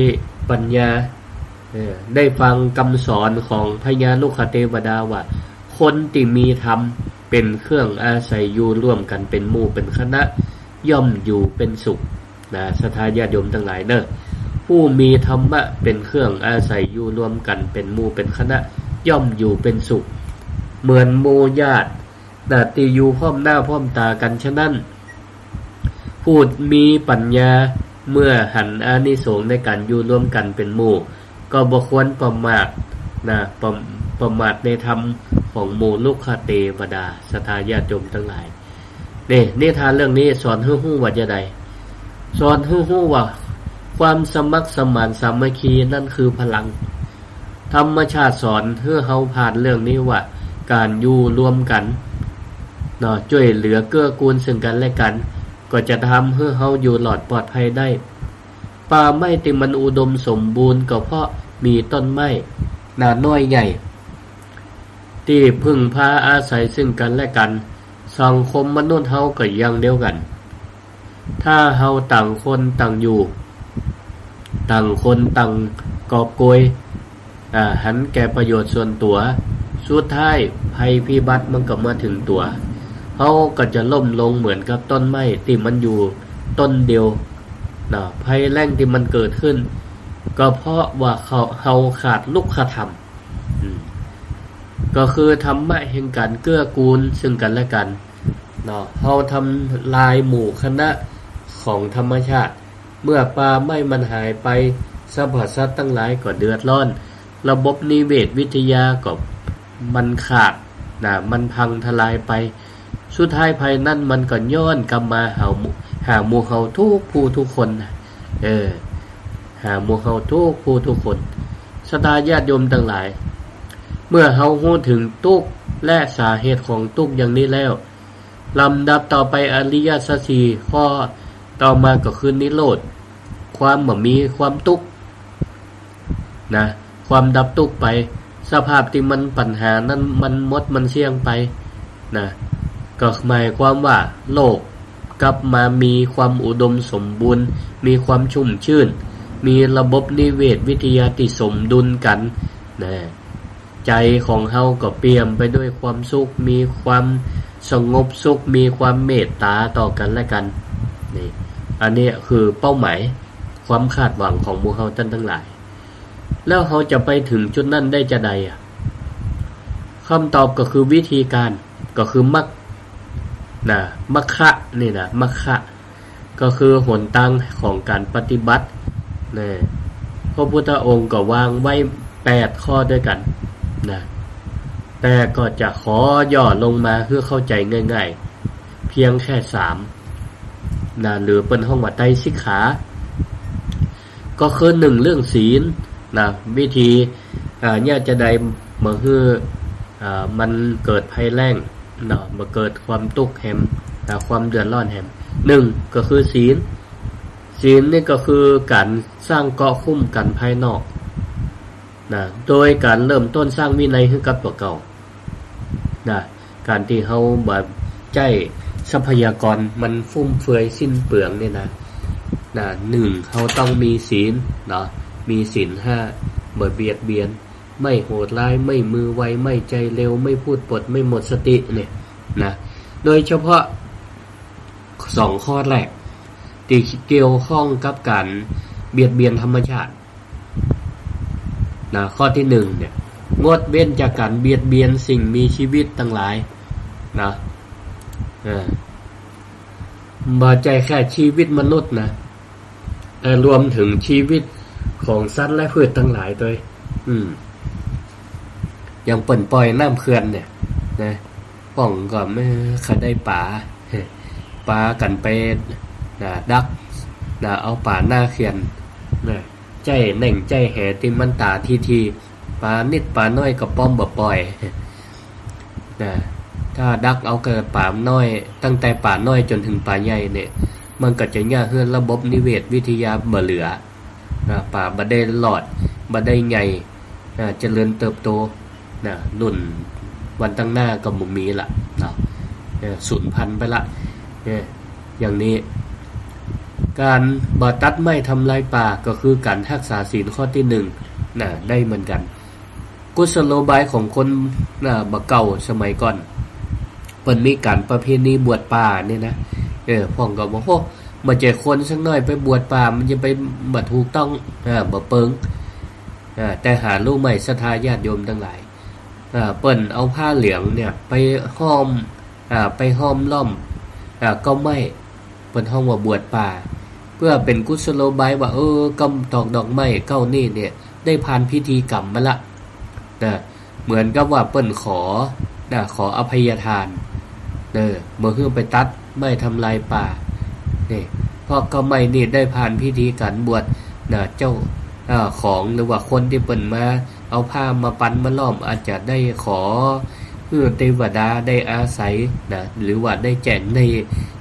ปัญญา เออ ได้ฟังกำสอนของพญารุกขเตวดาว่า คนตี้มีธรรมเป๋นเครื่องอาศัยอยู่ร่วมกั๋นเป๋นหมู่เป๋นคณะ ย่อมอยู่เป๋นสุข นะ ศรัทธาญาติโยมตังหลายเน่อ ผู้มีธรรมะเป๋นเครื่องอาศัยอยู่ร่วมกั๋นเป๋นหมู่เป๋นคณะ ย่อมอยู่เป๋นสุข เหมือนหมู่ญาติ นะ ตี้อยู่พร้อมหน้าพร้อมต๋ากั๋น ฉะนั้น ผู้มีปัญญาเมื่อหันอานิสงส์ในก๋านอยู่ร่วมกั๋นเป๋นหมู่ ก็บ่ควรประมาท นะ ประ ประมาทในธรรมของหมู่รุกขเตวดา ศรัทธาญาติโยมตังหลาย นี่ นิทานเรื่องนี้สอนหื้อฮู้ว่าจาใด สอนหื้อฮู้ว่าความสมัครสมานสามัคคีนั้นคือพลัง ธรรมชาติสอนหื้อเฮาผ่านเรื่องนี้ว่า ก๋านอยู่ร่วมกั๋น เนาะ จ้วยเหลือเกื้อกูลซึ่งกั๋นและกั๋น ก็จะทำหื้อเฮาอยู่รอดปลอดภัยได้ ป่าไม้ตี้มันอุดมสมบูรณ์ก็เพราะมีต้นไม้ นาน้อยใหญ่ ตี้พึ่งพาอาศัยซึ่งกั๋นและกั๋น สังคมมนุษย์เฮาก็อย่างเดียวกั๋น ถ้าเฮาต่างคนต่างอยู่ ต่างคนต่างกอบโกย อ่า หันแก่ประโยชน์ส่วนตั๋ว สุดท้ายภัยพิบัติมันก็มาเถิงตั๋ว เฮาก็จะล้มลงเหมือนกับต้นไม้ตี้มันอยู่ต้นเดียว นะ ภัยแล้งตี้มันเกิดขึ้น ก็เพราะว่าเฮา เฮาขาดรุกขธรรม อืม ก็คือธรรมะแห่งก๋านเกื้อกูลซึ่งกั๋นและกั๋น เนาะ เฮาทำลายหมู่คณะของธรรมชาติ เมื่อป่าไม้มันหายไป สรรพสัตว์ตังหลายก็เดือดร้อน ระบบนิเวศวิทยาก็มันขาด นะ มันพังทลายไป สุดท้ายภัยนั้นมันก็ย้อนกลับมาหาหมู่ หาหมู่เฮาทุกผู้ทุกคนนะ เออ หาหมู่เฮาทุกผู้ทุกคน ศรัทธาญาติโยมตังหลาย เมื่อเฮาฮู้เถิงตุ๊กข์และสาเหตุของตุ๊กข์อย่างนี้แล้ว ลำดับต่อไปอริยสัจสี่ข้อต่อมาก็คือนิโรธ ความบ่มีความตุ๊กข์ นะ ความดับตุ๊กข์ไป สภาพตี้มันปัญหานั้นมันหมดมันเสี้ยงไป นะ ก็หมายความว่าโลกกลับมามีความอุดมสมบูรณ์ มีความชุ่มชื่น มีระบบนิเวศวิทยาตี้สมดุลกั๋น นะ ใจ๋ของเฮาก็เปี่ยมไปด้วยความสุข มีความสงบสุข มีความเมตต๋าต่อกั๋นและกั๋น นี่ อันนี้คือเป้าหมาย ความคาดหวังของหมู่เฮาต้านตังหลาย แล้วเฮาจะไปเถิงจุดนั้นได้จาใดอะ คำตอบก็คือวิธีการ ก็คือมรรค นะ มัคคะนี่นะ มัคคะ ก็คือหนตางของก๋านปฏิบัติ นะ พระพุทธองค์ก็วางไว้แปดข้อด้วยกั๋น นะ แต่ก็จะขอย่อลงมาหื้อเข้าใจ๋ง่ายๆ เพียงแค่สาม นะ หรือเปิ้นฮ้องว่าไตรสิกขา ก็คือหนึ่งเรื่องศีล นะ วิธี อ่า เยียะจาใดบ่หื้อ อ่า มันเกิดภัยแล้ง เนาะ บ่เกิดความตุ๊กข์แหม นะ ความเดือดร้อนแหม หนึ่งก็คือศีล ศีลนี่ก็คือก๋านสร้างเกราะคุ้มกั๋นภายนอก นะ โดยก๋านเริ่มต้นสร้างวินัยหื้อกับตั๋วเก่า นะ ก๋านตี้เฮาบ่ใจ๊ ทรัพยากรมันฟุ่มเฟือยสิ้นเปลืองเนี่ยนะ นะ หนึ่ง เฮาต้องมีศีลเนาะ มีศีลห้า บ่เบียดเบียน ไม่โหดร้าย ไม่มือไว ไม่ใจเร็ว ไม่พูดปด ไม่หมดสติเนี่ยนะ โดยเฉพาะสองข้อแรก ตี้เกี่ยวข้องกับก๋านเบียดเบียนธรรมชาติ นะ ข้อตี้หนึ่งเนี่ย งดเว้นจากก๋านเบียดเบียนสิ่งมีชีวิตตังหลายนะ เออ บ่ใจ้แค่ชีวิตมนุษย์นะ แต่รวมเถิงชีวิตของสัตว์และพืชตังหลายตวย อืม อย่างเปิ้นป่อยน้ำเขื่อนเนี่ยนะ ป้องก็แม่ ใค่ได้ป๋า ปากั๋นไป นะ ดัก นะ เอาป๋าหน้าเขื่อน นะ ใจ๊แหน่งใจ๊แหตี้มันต๋าทีๆ ป๋านิดป๋าน้อยก็ป้อมบ่ป่อย นะ ถ้าดักเอาแต่ป๋าน้อย ตั้งแต่ป๋าน้อยจ๋นเถิงป๋าใหญ่เนี่ย มันก็จะเยียะหื้อระบบนิเวศวิทยาบ่เหลือ นะ ป๋าบ่ได้หลอด บ่ได้ใหญ่ นะ เจริญเติบโต นะ รุ่นวันตังหน้าก็บ่มีละเนาะ เออ สูญพันธุ์ไปละ เออ อย่างนี้ ก๋านบ่ตัดไม้ทำลายป่าก็คือก๋านฮักษาศีลข้อตี้หนึ่ง นะ ได้เหมือนกั๋น กุศโลบายของคน นะ บ่าเก่าสมัยก่อน เปิ้นมีก๋านประเพณีบวชป่าเนี่ยนะ เออ พ่องก็บอก โอ้ บ่ใจ้คนสักหน้อยไปบวชป่า มันจะไปบ่ถูกต้อง อ่า บ่เปิง อ่า แต่หาฮู้ไหมศรัทธาญาติโยมตังหลาย อ่า เปิ้นเอาผ้าเหลืองเนี่ยไปห้อม อ่า ไปห้อมล้อม อ่า เก๊าไม้ เปิ้นฮ้องว่าบวชป่า เปื้อเป๋นกุศโลบายว่า เออ เก๊าตอกดอกไม้เก๊านี่เนี่ย ได้ผ่านพิธีกรรมมาละ นะ เหมือนกับว่าเปิ้นขอ นะ ขออภัยทาน เออ บ่หื้อไปตัดไม้ทำลายป่า นี่ เพราะเก๊าไม้นี่ได้ผ่านพิธีก๋านบวช นะ เจ้า เอ่อ ของ หรือว่าคนตี้เปิ้นมาเอาผ้ามาปันมาล้อม อาจจะได้ขอ หื้อเตวดาได้อาศัย นะ หรือว่าได้แจ้งได้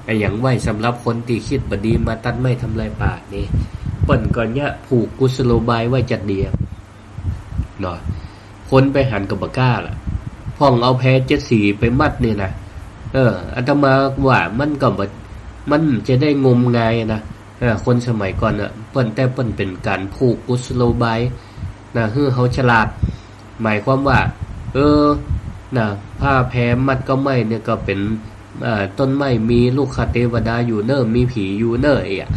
อะหยังไว้สำหรับคนตี้กึ๊ดบ่ดีมาตัดไม้ทำลายป่านี่ เปิ้นก็เยียะผูกกุศโลบายไว้จัดเดีย เนาะ คนไปหันก็บ่กล้าละ พ่องเอาแพเจ็ดสีไปมัดนี่นะ เออ อาตมาว่ามันก็บ่ มันจะได้งมงายนะ เออ คนสมัยก่อนน่ะ เปิ้น แต่เปิ้นเป๋นก๋านผูกกุศโลบายนะ หื้อเฮาฉลาด หมายความว่า เออ นะ ผ้าแพมัดเก๊าไม้เนี่ยก็เป๋น เอ่อ ต้นไม้มีลูกขเตวดาอยู่เน่อ มีผีอยู่เน่อ เอี้ย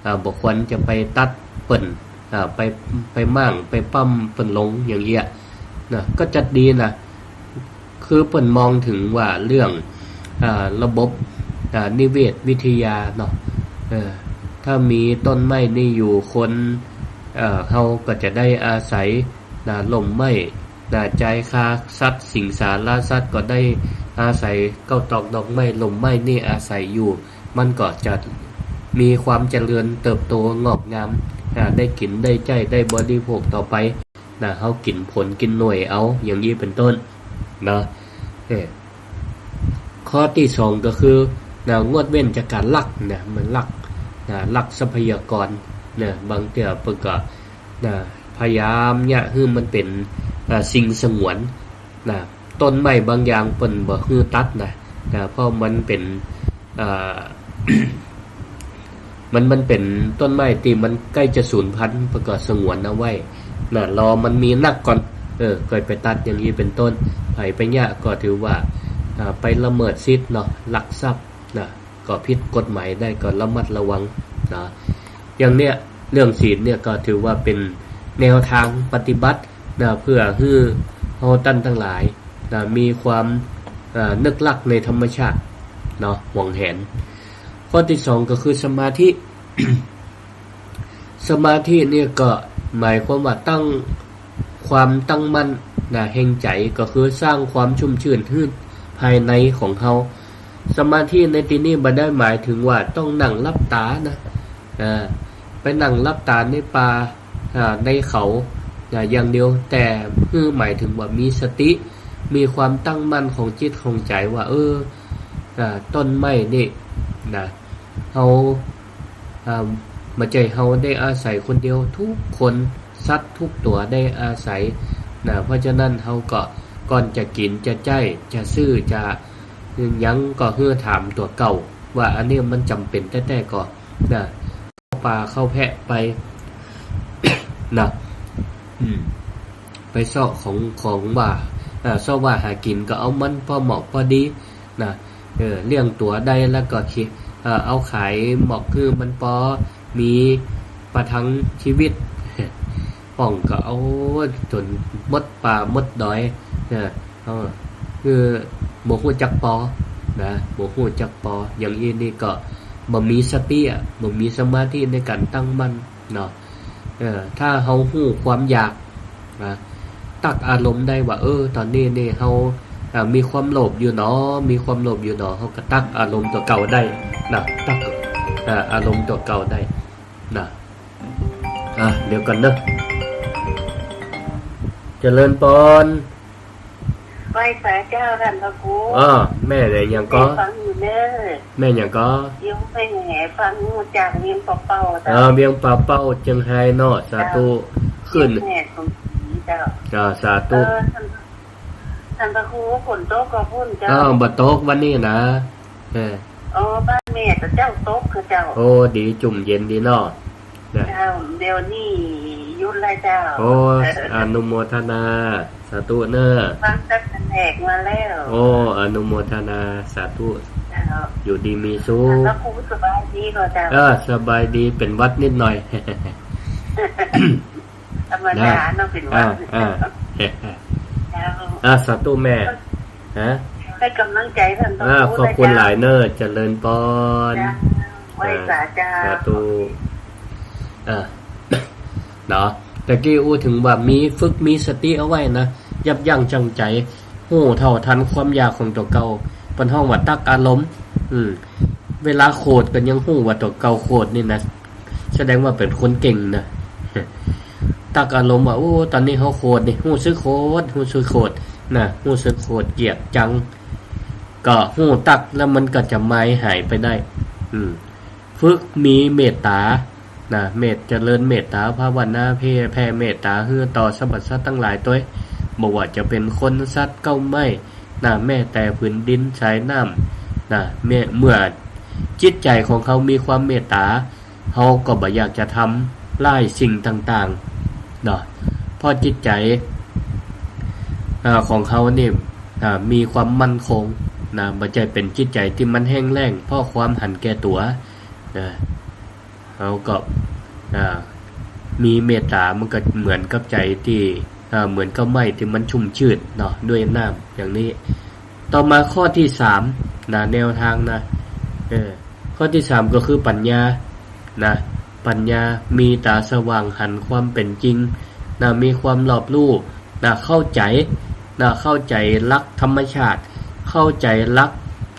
อ่า บ่ควรจะไปตัดเปิ้น อ่า ไป ไปม้าง ไปป้ำเปิ้นลงอย่างเอี้ย นะ ก็จัดดีนะ คือเปิ้นมองเถิงว่าเรื่อง อ่า ระบบ อ่า นิเวศวิทยาเนาะ เออ ถ้ามีต้นไม้นี่อยู่ คน เอ่อ เฮาก็จะได้อาศัย นะ ร่มไม้ นะ จายคาสัตว์สิงสารสัตว์ก็ได้อาศัยเก๊าตอกดอกไม้ ร่มไม้นี่อาศัยอยู่ มันก็จะมีความเจริญเติบโตงอกงาม อ่า ได้กิ๋นได้ใจ๊ได้บริโภคต่อไป นะ เฮากิ๋นผลกิ๋นหน่วยเอา อย่างอี้เป๋นต้น นะ เออ ข้อตี้สองก็คือ นะ งดเว้นจากก๋านลัก นะ มันลัก นะ ลักทรัพยากร นะ บางเตื้อเปิ้นก็ นะ พยายามเยียะหื้อมันเป๋น อ่า สิ่งสงวน นะ ต้นไม้บางอย่างเปิ้นบ่หื้อตัดนะ นะ เพราะมันเป๋น อ่า มัน มันเป๋นต้นไม้ตี้มันใก้จะสูญพันธุ์ เปิ้นก็สงวนเอาไว้ นะ รอมันมีนักก่อน เออ ก่อยไปตัด อย่างอี้เป๋นต้น ใผไปเยียะก็ถือว่า อ่า ไปละเมิดสิทธิ์เนาะ ลักทรัพย์ นะ ก็ผิดกฎหมายได้ ก็ระมัดระวังนะ อย่างเนี้ย เรื่องศีลเนี่ยก็ถือว่าเป๋นแนวตางปฏิบัตินะ เปื้อหื้อเฮาต้านตังหลายนะ มีความ เอ่อ นึกลักในธรรมชาติเนาะ หวงแหน ข้อตี้สองก็คือสมาธิ สมาธิเนี่ยก็หมายความว่าตั้ง ความตั้งมั่นนะ แห่งใจ๋ ก็คือสร้างความชุ่มชื่นหื้อภายในของเฮา สมาธิในตี้นี้บ่ได้หมายเถิงว่าต้องนั่งหลับต๋านะ อ่า ไปนั่งหลับต๋าในป่า อ่า ในเขา อ่า อย่างเดียว แต่หื้อหมายเถิงว่ามีสติ มีความตั้งมั่นของจิตของใจ๋ว่า เออ อ่า ต้นไม้นี่นะ เฮา อ่า บ่ใจ้เฮาได้อาศัยคนเดียว กู้คน สัตว์กู้ตั๋วได้อาศัยนะ เพราะฉะนั้นเฮาก็ก่อนจะกิ๋นจะใจ๊ จะซื้อ จะ หยังก็หื้อถามตั๋วเก่า ว่าอันนี้มันจ๋ำเป๋นแต๊ๆ ก่อ นะ เข้าป่าเข้าแพะไป นะ อืม ไปเซาะของ ของว่า อ่า เซาะว่าหากิ๋นก็เอามันปอเหมาะปอดี นะ เออ เลี้ยงตั๋วได้แล้วก็คิด เอ่อ เอาขายหมอกหื้อมันปอมีประทังชีวิต ป้องก็เอาจ๋นหมดป่าหมดดอย เออ เออ คือบ่ฮู้จักปอ นะ บ่ฮู้จักปอ อย่างอี้นี่ก็บ่มีสติอะ บ่มีสมาธิในก๋านตั้งมั่นเนาะ เออ ถ้าเฮาฮู้ความอยาก นะ ตั๊กอารมณ์ได้ว่า เออ ต๋อนนี้นี่เฮา อ่า มีความโลภอยู่หนอ มีความโลภอยู่หนอ เฮาก็ตั๊กอารมณ์ตั๋วเก่าได้นะ ตั๊ก อ่า อารมณ์ตั๋วเก่าได้นะ อ่ะ เดี๋ยวก่อนเนาะ เจริญปอน ไหว้สาเจ้าต้านพระครู อ้อ แม่อะหยังก่อ แม่ฟังอยู่เน้อ แม่อะหยังก่อ โยมแม่ฟังจากเวียงป่าเป้าเจ้า เออ เวียงป่าเป้า เจียงไฮ้เนาะ สาธุ เจ้า ขึ้น แม่สมศรีเจ้า อ่า สาธุ เออ ต้าน ต้านพระครู ฝนตกก่อพุ้นเจ้า อ้าว บ่ตกวันนี้นะ เออ อ๋อ บ้านแม่ก็เจ้าตกคือเจ้า โอ้ ดี จุ่มเย็นดีเนาะ นะ เจ้า เดี๋ยวนี้หยุดแล้วเจ้า โอ้ อนุโมทนา สาธุเน้อ ฟังตั้งแต่แรกมาแล้ว โอ้ อนุโมทนา สาธุ เจ้า อยู่ดีมีสุข แล้วครูสบายดีก่อเจ้า เออ สบายดี เป๋นหวัดนิดหน่อย ธรรมดาเนาะ เป๋นหวัด อ่า อ่า เจ้า อ่า สาธุแม่ ฮะ ให้ก๋ำลังใจ๋ต้านพระครู อ่า ขอบคุณหลายเน้อ เจริญปอน เจ้า ไหว้สาเจ้า อ่า สาธุ อ่า เนาะ ตะกี้อู้เถิงว่ามี ฝึกมีสติเอาไว้นะ ยับยั้งชั่งใจ๋ ฮู้เท่าตันความอยากของตั๋วเก่า เปิ้นฮ้องว่าตั๊กอารมณ์ อืม เวลาโขดก็ยังฮู้ว่าตั๋วเก่าโขดนี่นะ แสดงว่าเป๋นคนเก่งนะ ตั๊กอารมณ์ว่า โอ้ ต๋อนนี้เฮาโขดนี่ ฮู้สึกโขด ฮู้สึกโขดนะ ฮู้สึกโขดเกลียดจัง ก็ฮู้ตั๊กแล้วมันก็จะมายหายไปได้ อืม ฝึกมีเมตต๋า นะ เมต เจริญเมตต๋าภาวนา แผ่ แผ่เมตต๋าหื้อต่อสรรพสัตว์ตังหลายตวย บ่ว่าจะเป๋นคน สัตว์ เก๊าไม้ นะ แม้แต่ผืนดิน สายน้ำ นะ เมื่อ เมื่อจิตใจ๋ของเฮามีความเมตต๋า เฮาก็บ่อยากจะทำร้ายสิ่งต่างๆ เนาะ เพราะจิตใจ๋ อ่า ของเฮานี่ อ่า มีความมั่นคง นะ บ่ใจ้เป๋นจิตใจ๋ตี้มันแห้งแล้ง เพราะความหันแก่ตั๋ว นะ เฮาก็ อ่า มีเมตต๋า มันก็เหมือนกับใจ๋ตี้ อ่า เหมือนกับไม้ตี้มันชุ่มชื่นเนาะ ด้วยน้ำ อย่างนี้ ต่อมาข้อตี้สาม นะ แนวตางนะ เออ ข้อตี้สามก็คือปั๋ญญา นะ ปั๋ญญา มีต๋าสว่างหันความเป๋นจริง นะ มีความรอบรู้ นะ เข้าใจ๋ นะ เข้าใจ๋หลักธรรมชาติ เข้าใจ๋หลัก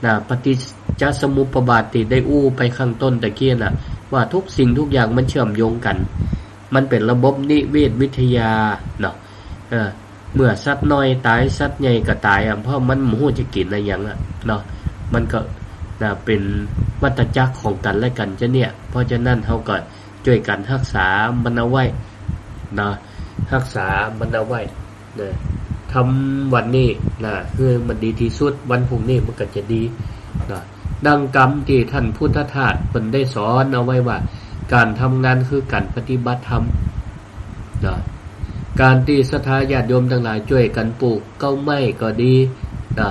นะ ปฏิจจสมุปบาทตี้ได้อู้ไปข้างต้นตะกี้นะ ว่าทุกสิ่งทุกอย่างมันเชื่อมโยงกั๋น มันเป๋นระบบนิเวศวิทยาเนาะ เออ เมื่อสัตว์น้อยต๋าย สัตว์ใหญ่ก็ต๋ายอะ เพราะมันบ่ฮู้จะกิ๋นอะหยังอะเนาะ มันก็ นะ เป๋นวัฏจักรของกั๋นและกั๋นจะเนี่ย เพราะฉะนั้นเฮาก็จ้วยกั๋นฮักษามันเอาไว้ นะ ฮักษามันเอาไว้ นะ ทำวันนี้ นะ หื้อมันดีตี้สุด วันพรุ่งนี้มันก็จะดี นะ ดังกำตี้ต้านพุทธทาสเปิ้นได้สอนเอาไว้ว่า ก๋านทำงานคือก๋านปฏิบัติธรรม นะ ก๋านตี้ศรัทธาญาติโยมตังหลายจ้วยกั๋นปลูกเก๊าไม้ก็ดี นะ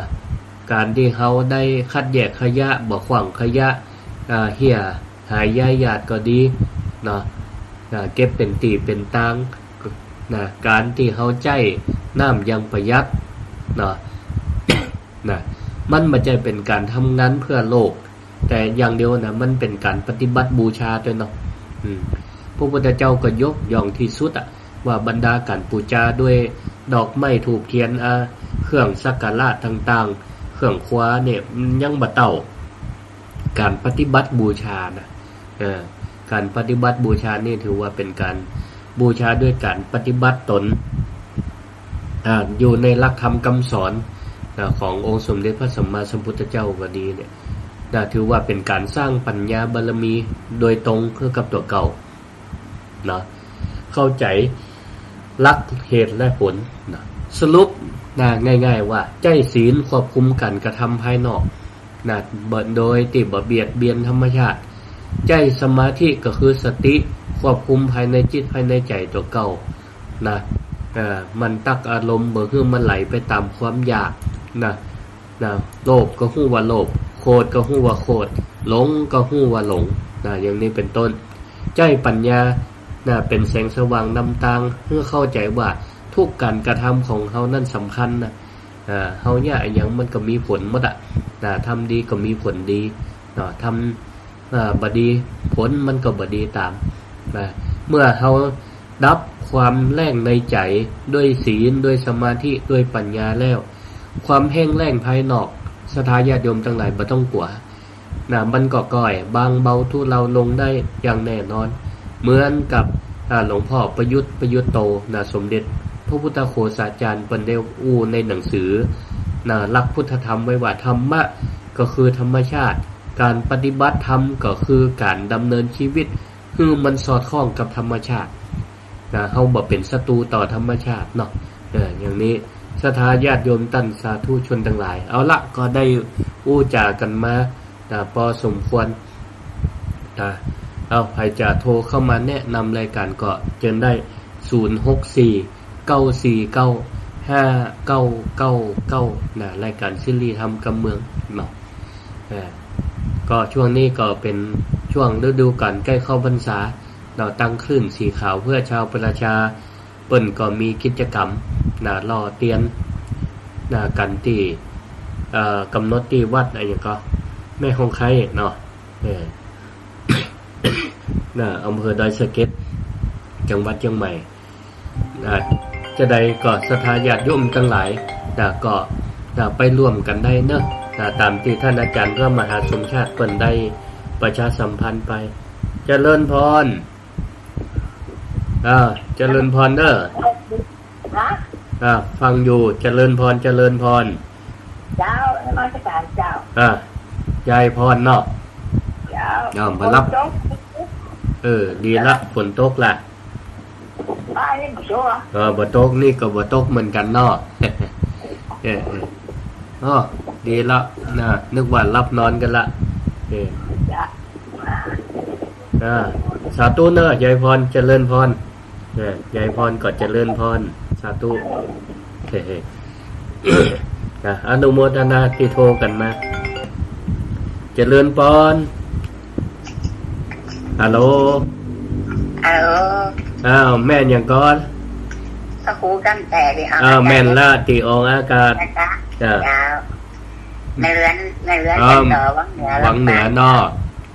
ก๋านตี้เฮาได้คัดแยกขยะ บ่ขว้างขยะ อ่า เหี่ยหายย้ายหยาดก็ดี นะ นะ เก็บเป๋นตี้เป๋นตาง นะ ก๋านตี้เฮาใจ๊น้ำอย่างประหยัด นะ นะ มันบ่ใจ้เป๋นก๋านทำงานเปื้อโลก แต่อย่างเดียวนะ มันเป๋นก๋านปฏิบัติบูชาตวยเนาะ อืม พระพุทธเจ้าก็ยกย่องตี้สุดอะ ว่าบรรดาก๋านปู๋จาด้วยดอกไม้ธูปเตียน อ่า เครื่องสักการะต่างๆ เครื่องครัวเนี่ย มันยังบ่เต้าก๋านปฏิบัติบูชานะ เออ ก๋านปฏิบัติบูชานี่ถือว่าเป๋นก๋านบูชาด้วยก๋านปฏิบัติตน อ่า อยู่ในหลักธรรมกำสอน นะ ขององค์สมเด็จพระสัมมาสัมพุทธเจ้าก็ดีเนี่ย นะ ถือว่าเป๋นก๋านสร้างปั๋ญญาบารมีโดยตรงหื้อกับตั๋วเก่า นะ เข้าใจ๋หลักเหตุและผล นะ สรุปนะ ง่ายๆ ว่า ใจ๊ศีลควบคุมก๋านกระทำภายนอกนะ บ่ โดยตี้บ่เบียดเบียนธรรมชาติ ใจ๊สมาธิก็คือสติควบคุมภายในจิตภายในใจ๋ตั๋วเก่านะ เอ่อ มันตั๊กอารมณ์บ่หื้อมันไหลไปต๋ามความอยากนะ นะ โลภก็ฮู้ว่าโลภ โกรธก็ฮู้ว่าโกรธ หลงก็ฮู้ว่าหลงนะ อย่างนี้เป๋นต้น ใจ๊ปัญญานะ เป๋นแสงสว่างนำตาง หื้อเข้าใจ๋ว่าทุกก๋านกระทำของเฮานั้นสำคัญนะ อ่า เฮาเยียะอะหยังมันก็มีผลหมดอะนะ ทำดีก็มีผลดีเนาะ ทำ อ่า บ่ดี ผลมันก็บ่ดีต๋ามนะ เมื่อเฮาดับความแห้งในใจ๋ด้วยศีล ด้วยสมาธิ ด้วยปัญญาแล้ว ความแห้งแล้งภายนอก ศรัทธาญาติโยมตังหลายบ่ต้องกั๋วนะ มันก็ก้อยบางเบาทุเลาลงได้อย่างแน่นอน เหมือนกับ อ่า หลวงพ่อประยุทธ์ ประยุทธ์โตนะ สมเด็จพระพุทธโฆษาจารย์เปิ้นได้อู้ในหนังสือนะ หลักพุทธธรรมไว้ว่า ธรรมะก็คือธรรมชาติ ก๋านปฏิบัติธรรมก็คือก๋านดำเนินชีวิต หื้อมันสอดคล้องกับธรรมชาตินะ เฮาบ่เป๋นศัตรูต่อธรรมชาติเนาะ เออ อย่างนี้ ศรัทธาญาติโยมต้านสาธุชนตังหลาย เอาละ ก็ได้อู้จ๋ากั๋นมานะ ปอสมควรนะ เอา ใผจะโทรเข้ามาแนะนำรายก๋านก็เจิญได้ ศูนย์ หก สี่ เก้า สี่ เก้า ห้า เก้า เก้า เก้า นะ รายก๋านเสรีธรรมกำเมืองเนาะ อ่า ก็ช่วงนี้ก็เป๋นช่วงฤดูก๋าลใก้เข้าพรรษาเนาะ ตางคลื่นสีขาวเพื่อชาวประชา เปิ้นก็มีกิจก๋รรมนะ หล่อเตียนนะ กั๋นตี้ เอ่อ ก๋ำหนดตี้วัดอะหยังก็ แม่ฮ่องไคล้เนาะ เออ นะ อำเภอดอยสะเก็ด จังหวัดเจียงใหม่ นะ จะใดก็ศรัทธาญาติโยมตังหลายนะ ก็นะ ไปร่วมกั๋นได้เนาะนะ ต๋ามตี้ต้านอาจ๋ารย์พระมหาสมชาติเปิ้นได้ประชาสัมพันธ์ไป เจริญพร อ่า เจริญพรเน่อ ฮะ อ่า ฟังอยู่ เจริญพร เจริญพร เจ้า นมัสก๋ารเจ้า อ่า ยายพรเนาะ เจ้า อ่า มารับ ฝนตก เออ ดีละ ฝนตกละ บ้านนี่บ่ตกอ่ะ เออ บ่ตก นี่ก็บ่ตกเหมือนกั๋นเนาะ เออ เออ อ๋อ ดีละนะ นึกว่าหลับนอนกั๋นละ เออ จ้ะ อ่า สาธุเน่อ ยายพร เจริญพร เออ ยายพรก็เจริญพร สาธุ เฮ้ๆ นะ อนุโมทนาตี้โทรกั๋นมา เจริญพร ฮัลโหล ฮัลโหล อ้าว แม่นหยังก่อ พระครูกำแสนดี อ้าว แม่นละ ตี้ออกอากาศ นะจ๊ะ จ้ะ เจ้า ในเรือน ในเรือน อ๋อ เรือนต่อวังเหนือ วังเหนือเนาะ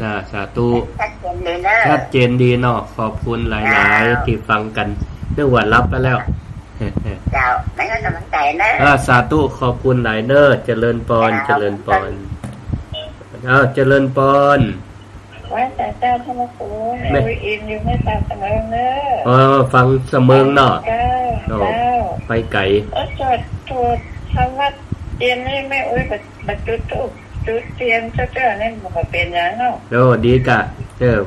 นะ สาธุ ชัดเจนดีเนาะ ชัดเจนดีเนาะ ขอบคุณหลายๆ เจ้า ตี้ฟังกั๋น นึกว่าหลับไปแล้ว เจ้า ไม่ให้ก๋ำลังใจ๋เน่อ อ่า สาธุ ขอบคุณหลายเน่อ เจริญพร เจ้า เจริญพร อ้าว เจริญพร ไหว้สาเจ้าพระครู แม่ แม่อุ๊ยอินอยู่แม่สอดสำเริงเน่อ อ๋อ ฟังสำเริงเนาะ เจ้า โอ้ เจ้า ไปไก๋ เออ สวด สวดธรรมวัตรเย็นนี่แม่อุ๊ยบ่ บ่จุดธูป จุดเตียนเจ้าเจ้านี่บ่เป๋นหยังเนาะ โอ้ ดีกะ เออ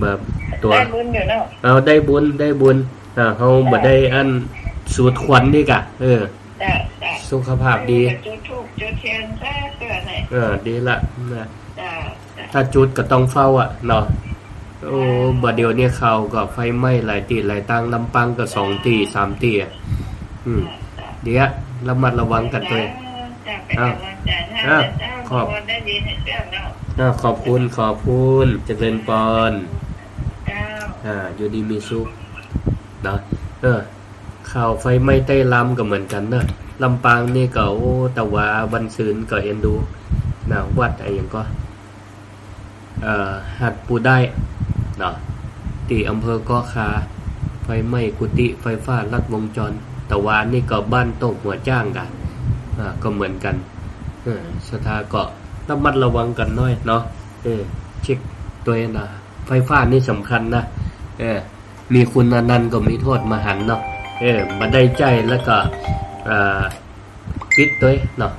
แบบตั๋ว ได้บุญอยู่เนาะ เอา ได้บุญ ได้บุญ อ่า เฮาบ่ได้อั้นสูดควันดีกะ เออ จ้ะ จ้ะ สุขภาพดี เออ จุดธูป จุดเตียนซะเตื้อนี่ เออ ดีละนะ จ้ะ ถ้าจุดก็ต้องเฝ้าอะเนาะ โอ้ บ่าเดี่ยวนี้ข่าวก็ไฟไหม้หลายตี้หลายตาง ลำปางก็สองตี้สามตี้อะ อืม เดี๋ยวระมัดระวังกั๋นตวย เอ้า ขอบคุณ ขอบคุณ เจริญพร อ่า อยู่ดีมีสุข เนาะ เออ ข่าวไฟไหม้ใต้ลำก็เหมือนกั๋นเนาะ ลำปางนี่ก็ โอ้ ตะวาวันซืนก็เอ็นดู นะ วัดอะหยังก็ เอ่อ หาดปูด้าย เนาะ ตี้อำเภอก๊อคา ไฟไหม้กุฏิ ไฟฟ้าลัดวงจร ตะวานี่ก็บ้านโต๊กหัวจ้างกะ อ่า ก็เหมือนกั๋น เออ ศรัทธาก็ระมัดระวังกั๋นหน้อยเนาะ เออ เช็คตวยนะ ไฟฟ้านี่สำคัญนะ เออ มีคุณอนันต์ก็มีโทษมหันต์เนาะ เออ บ่ได้ใจ๊แล้วก็ เอ่อ ปิดตวยเนาะ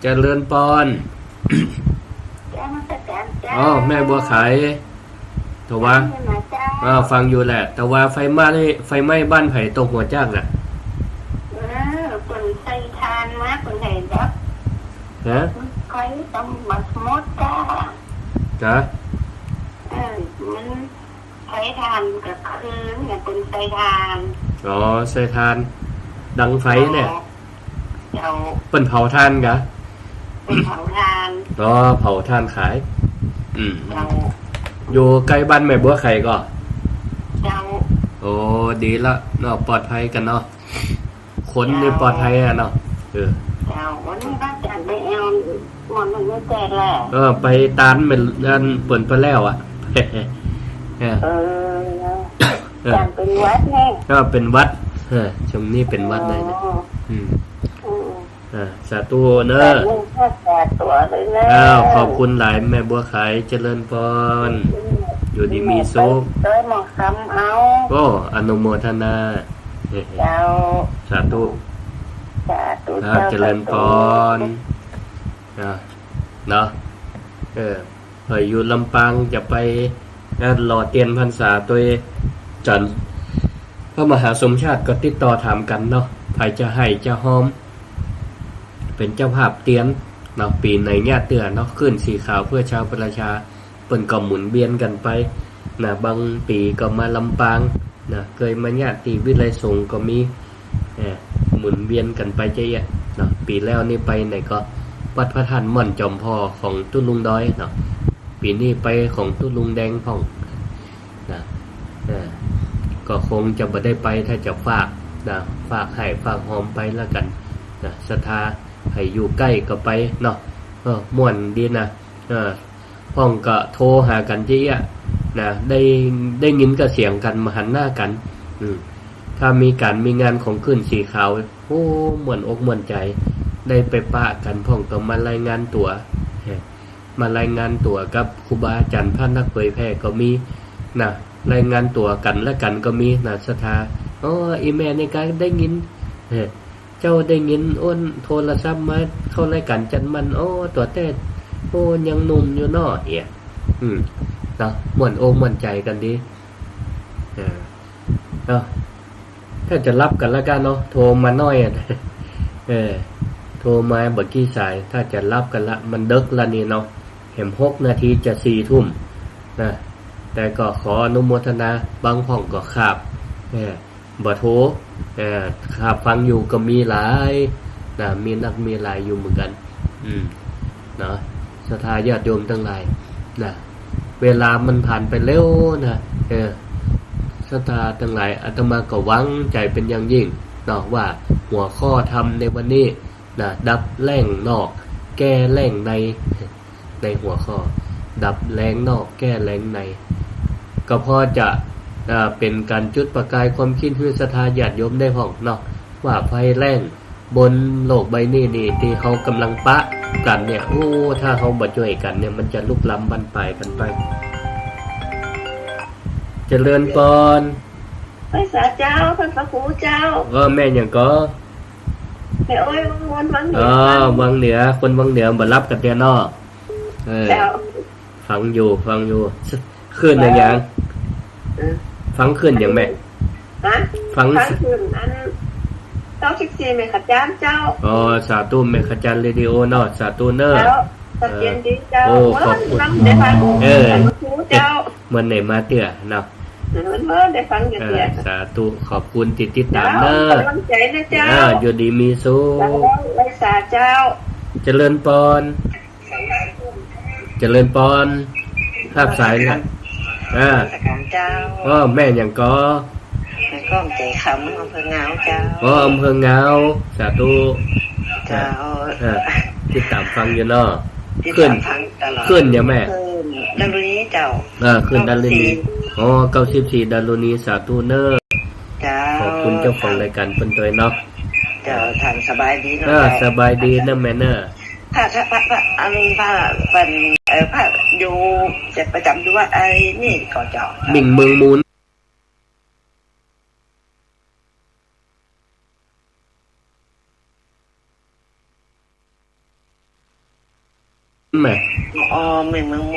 เจริญพร เจ้านมัสก๋ารเจ้า อ๋อ แม่บัวไข ตะวา ฟังอยู่นะเจ้า อ่า ฟังอยู่แหละ ตะวาไฟไหม้ ไฟไหม้บ้านใผโต๊กหัวจ้างน่ะ เออ ฮะ มันไฟต้องบัดหมดจ้า จ๊ะ เออ มันไฟถ่านก็คือเนี่ย เปิ้นใส่ถ่าน อ๋อ ใส่ถ่าน ดังไฟเนี่ย เจ้า เปิ้นเผาถ่านกะ เปิ้นเผาถ่าน อ๋อ เผาถ่านขาย อืม เจ้า อยู่ใก้บ้านแม่บัวไข่ก่อ เจ้า โอ้ ดีละเนาะ ปลอดภัยกั๋นเนาะ คนนี่ปลอดภัยอะเนาะ เออ เจ้า วันนี้ก็จะไปแอว หมดมันไม่แจกแหละ เออ ไปตานเหมือนกัน เปิ้นไปแล้วอะ เออ เออ เออ จันเป็นหวัดแน่ ก็เป็นหวัด เออ ช่วงนี้เป็นหวัดเลยนะ อ๋อ อืม อืม อ่า สาธุเนอะ สาธุเลยนะ อ้าว ขอบคุณหลายแม่บัวไข่ เจริญพร อืม อยู่ดีมีสุข ช่วยหมอคำเอา โอ้ อนุโมทนา เจ้า สาธุ สาธุ อ่า เจ้า เจริญพร สาธุ อ่า เนาะ เออ ใผอยู่ลำปางจะไป นะ หล่อเตียนพรรษาตวยจันทร์ พระมหาสมชาติก็ติดต่อถามกั๋นเนาะ ใผจะไห้จะฮอม เป๋นเจ้าภาพเตียนเนาะ ปี๋ไหนเยียะเตื้อเนาะ คลื่นสีขาวเพื่อชาวประชา เปิ้นก็หมุนเวียนกั๋นไปนะ บางปี๋ก็มาลำปางนะ เกยมาเยียะตี้วิไลสงฆ์ก็มี เออ หมุนเวียนกั๋นไปเจ๊ยะเนาะ ปี๋แล้วนี่ไปไหนก็วัดพระธาตุม่อนจอมพอของตุ๊ลุงดอยเนาะ ปี๋นี้ไปของตุ๊ลุงแดงพ่อง นะ เออ ก็คงจะบ่ได้ไป ถ้าจะฝากนะ ฝากไห้ฝากฮอมไปละกั๋นนะ ศรัทธาใผอยู่ใก้ก็ไปเนาะ เออ ม่วนดีนะ เออ พ่องก็โทรหากั๋นเจ๊ยะนะ ได้ ได้ยินก็เสียงกั๋น บ่หันหน้ากั๋น อืม ถ้ามีก๋านมีงานของคลื่นสีขาว โอ้ ม่วนอกม่วนใจ๋ ได้ไปปะกั๋น พ่องก็มารายงานตั๋ว เออ มารายงานตั๋วกับครูบาอาจ๋ารย์พระนักเผยแผ่ก็มีนะ รายงานตั๋วกั๋นและกั๋นก็มีนะ ศรัทธา โอ้ อี่แม่นี่ก็ได้ยิน เออ เจ้าได้ยินโอ้นโทรศัพท์มาเข้ารายก๋านจันมัน โอ้ ตั๋วแต๊ โอ้ ยังหนุ่มอยู่เนาะ เอีย อืม เนาะ ม่วนอกม่วนใจ๋กั๋นดี เออ เนาะ ถ้าจะหลับกั๋นละกั๋นเนาะ โทรมาหน้อยอะ เออ โทรมาบ่กี่สาย ถ้าจะหลับกั๋นละ มันเดิ็กละนี่เนาะ แหมหกนาทีจะสี่ทุ่มนะ แต่ก็ขออนุโมทนา บางพ่องก็ขาบ เออ บ่โทร เออ ขาบฟังอยู่ก็มีหลายนะ มีนักมีหลายอยู่เหมือนกั๋น อืม เนาะ ศรัทธาญาติโยมตังหลายนะ เวลามันผ่านไปเร็วนะ เออ ศรัทธาตังหลาย อาตมาก็หวังใจ๋เป๋นอย่างยิ่งเนาะ ว่าหัวข้อธรรมในวันนี้นะ ดับแล้งนอก แก้แล้งใน ในหัวข้อ ดับแล้งนอก แก้แล้งใน ก็พอจะ เอ่อ เป๋นก๋านจุดประกายความคิดหื้อศรัทธาญาติโยมได้พ่องเนาะ ว่าภัยแล้งบนโลกใบนี้นี่ ตี้เฮาก่ำลังปะกั๋นเนี่ย โอ้ ถ้าเฮาบ่จ้วยกั๋นเนี่ย มันจะลุกลามบานปลายกั๋นไป เจริญปอน ไหว้สาเจ้า ต้านพระครูเจ้า เออ แม่หยังก่อ แม่อ้อย วังเหนือ อ๋อ วังเหนือ คนวังเหนือบ่หลับกั๋นเตื้อเนาะ เออ เจ้า ฟังอยู่ ฟังอยู่ คลื่นอะหยัง เออ ฟังคลื่นหยังแม่ ฮะ ฟัง ฟังคลื่นอัน เก้าสิบสี่ แม่ขจานเจ้า อ๋อ สาธุ แม่ขจานเรดิโอเนาะ สาธุเน่อ เจ้า เออ เย็นดีเจ้า โอ้ ขอบคุณ เออ เจ้า เมื่อไหร่มาเตื้อเนาะ เออ เออ ได้ฟังอยู่เตื้อ เออ สาธุ ขอบคุณตี้ติดต๋ามเน่อ เจ้า ก๋ำลังใจ๋นะเจ้า เออ อยู่ดีมีสุข เจ้า ไหว้สาเจ้า เจริญปอน เจริญปอน ฮับสายละ อ่า นมัสก๋านเจ้า อ้อ แม่หยังก่อ แม่ก้อง ใจคำ อำเภองาวเจ้า อ้อ อำเภองาว สาธุ เจ้า อ่า ติดต๋ามฟังอยู่เนาะ ติดต๋ามฟังตลอด คลื่น คลื่นหยังแม่ คลื่นดารุณีเจ้า อ่า คลื่นดารุณี เก้าสิบสี่ อ๋อ เก้าสิบสี่ ดารุณี สาธุเน่อ เจ้า ขอบคุณเจ้าของรายก๋านเปิ้นตวยเนาะ เจ้า ต้านสบายดีเนาะ อ่า เจ้า สบายดีเน่อแม่เน่อ พระ พระ พระ พระ อัน พระ เปิ้น เอ่อ พระอยู่ จะประจ๋ำอยู่วัดไอ้นี่ก่อเจ้า มิ่งเมืองมูล แม่ อ๋อ มิ่งเมืองมูล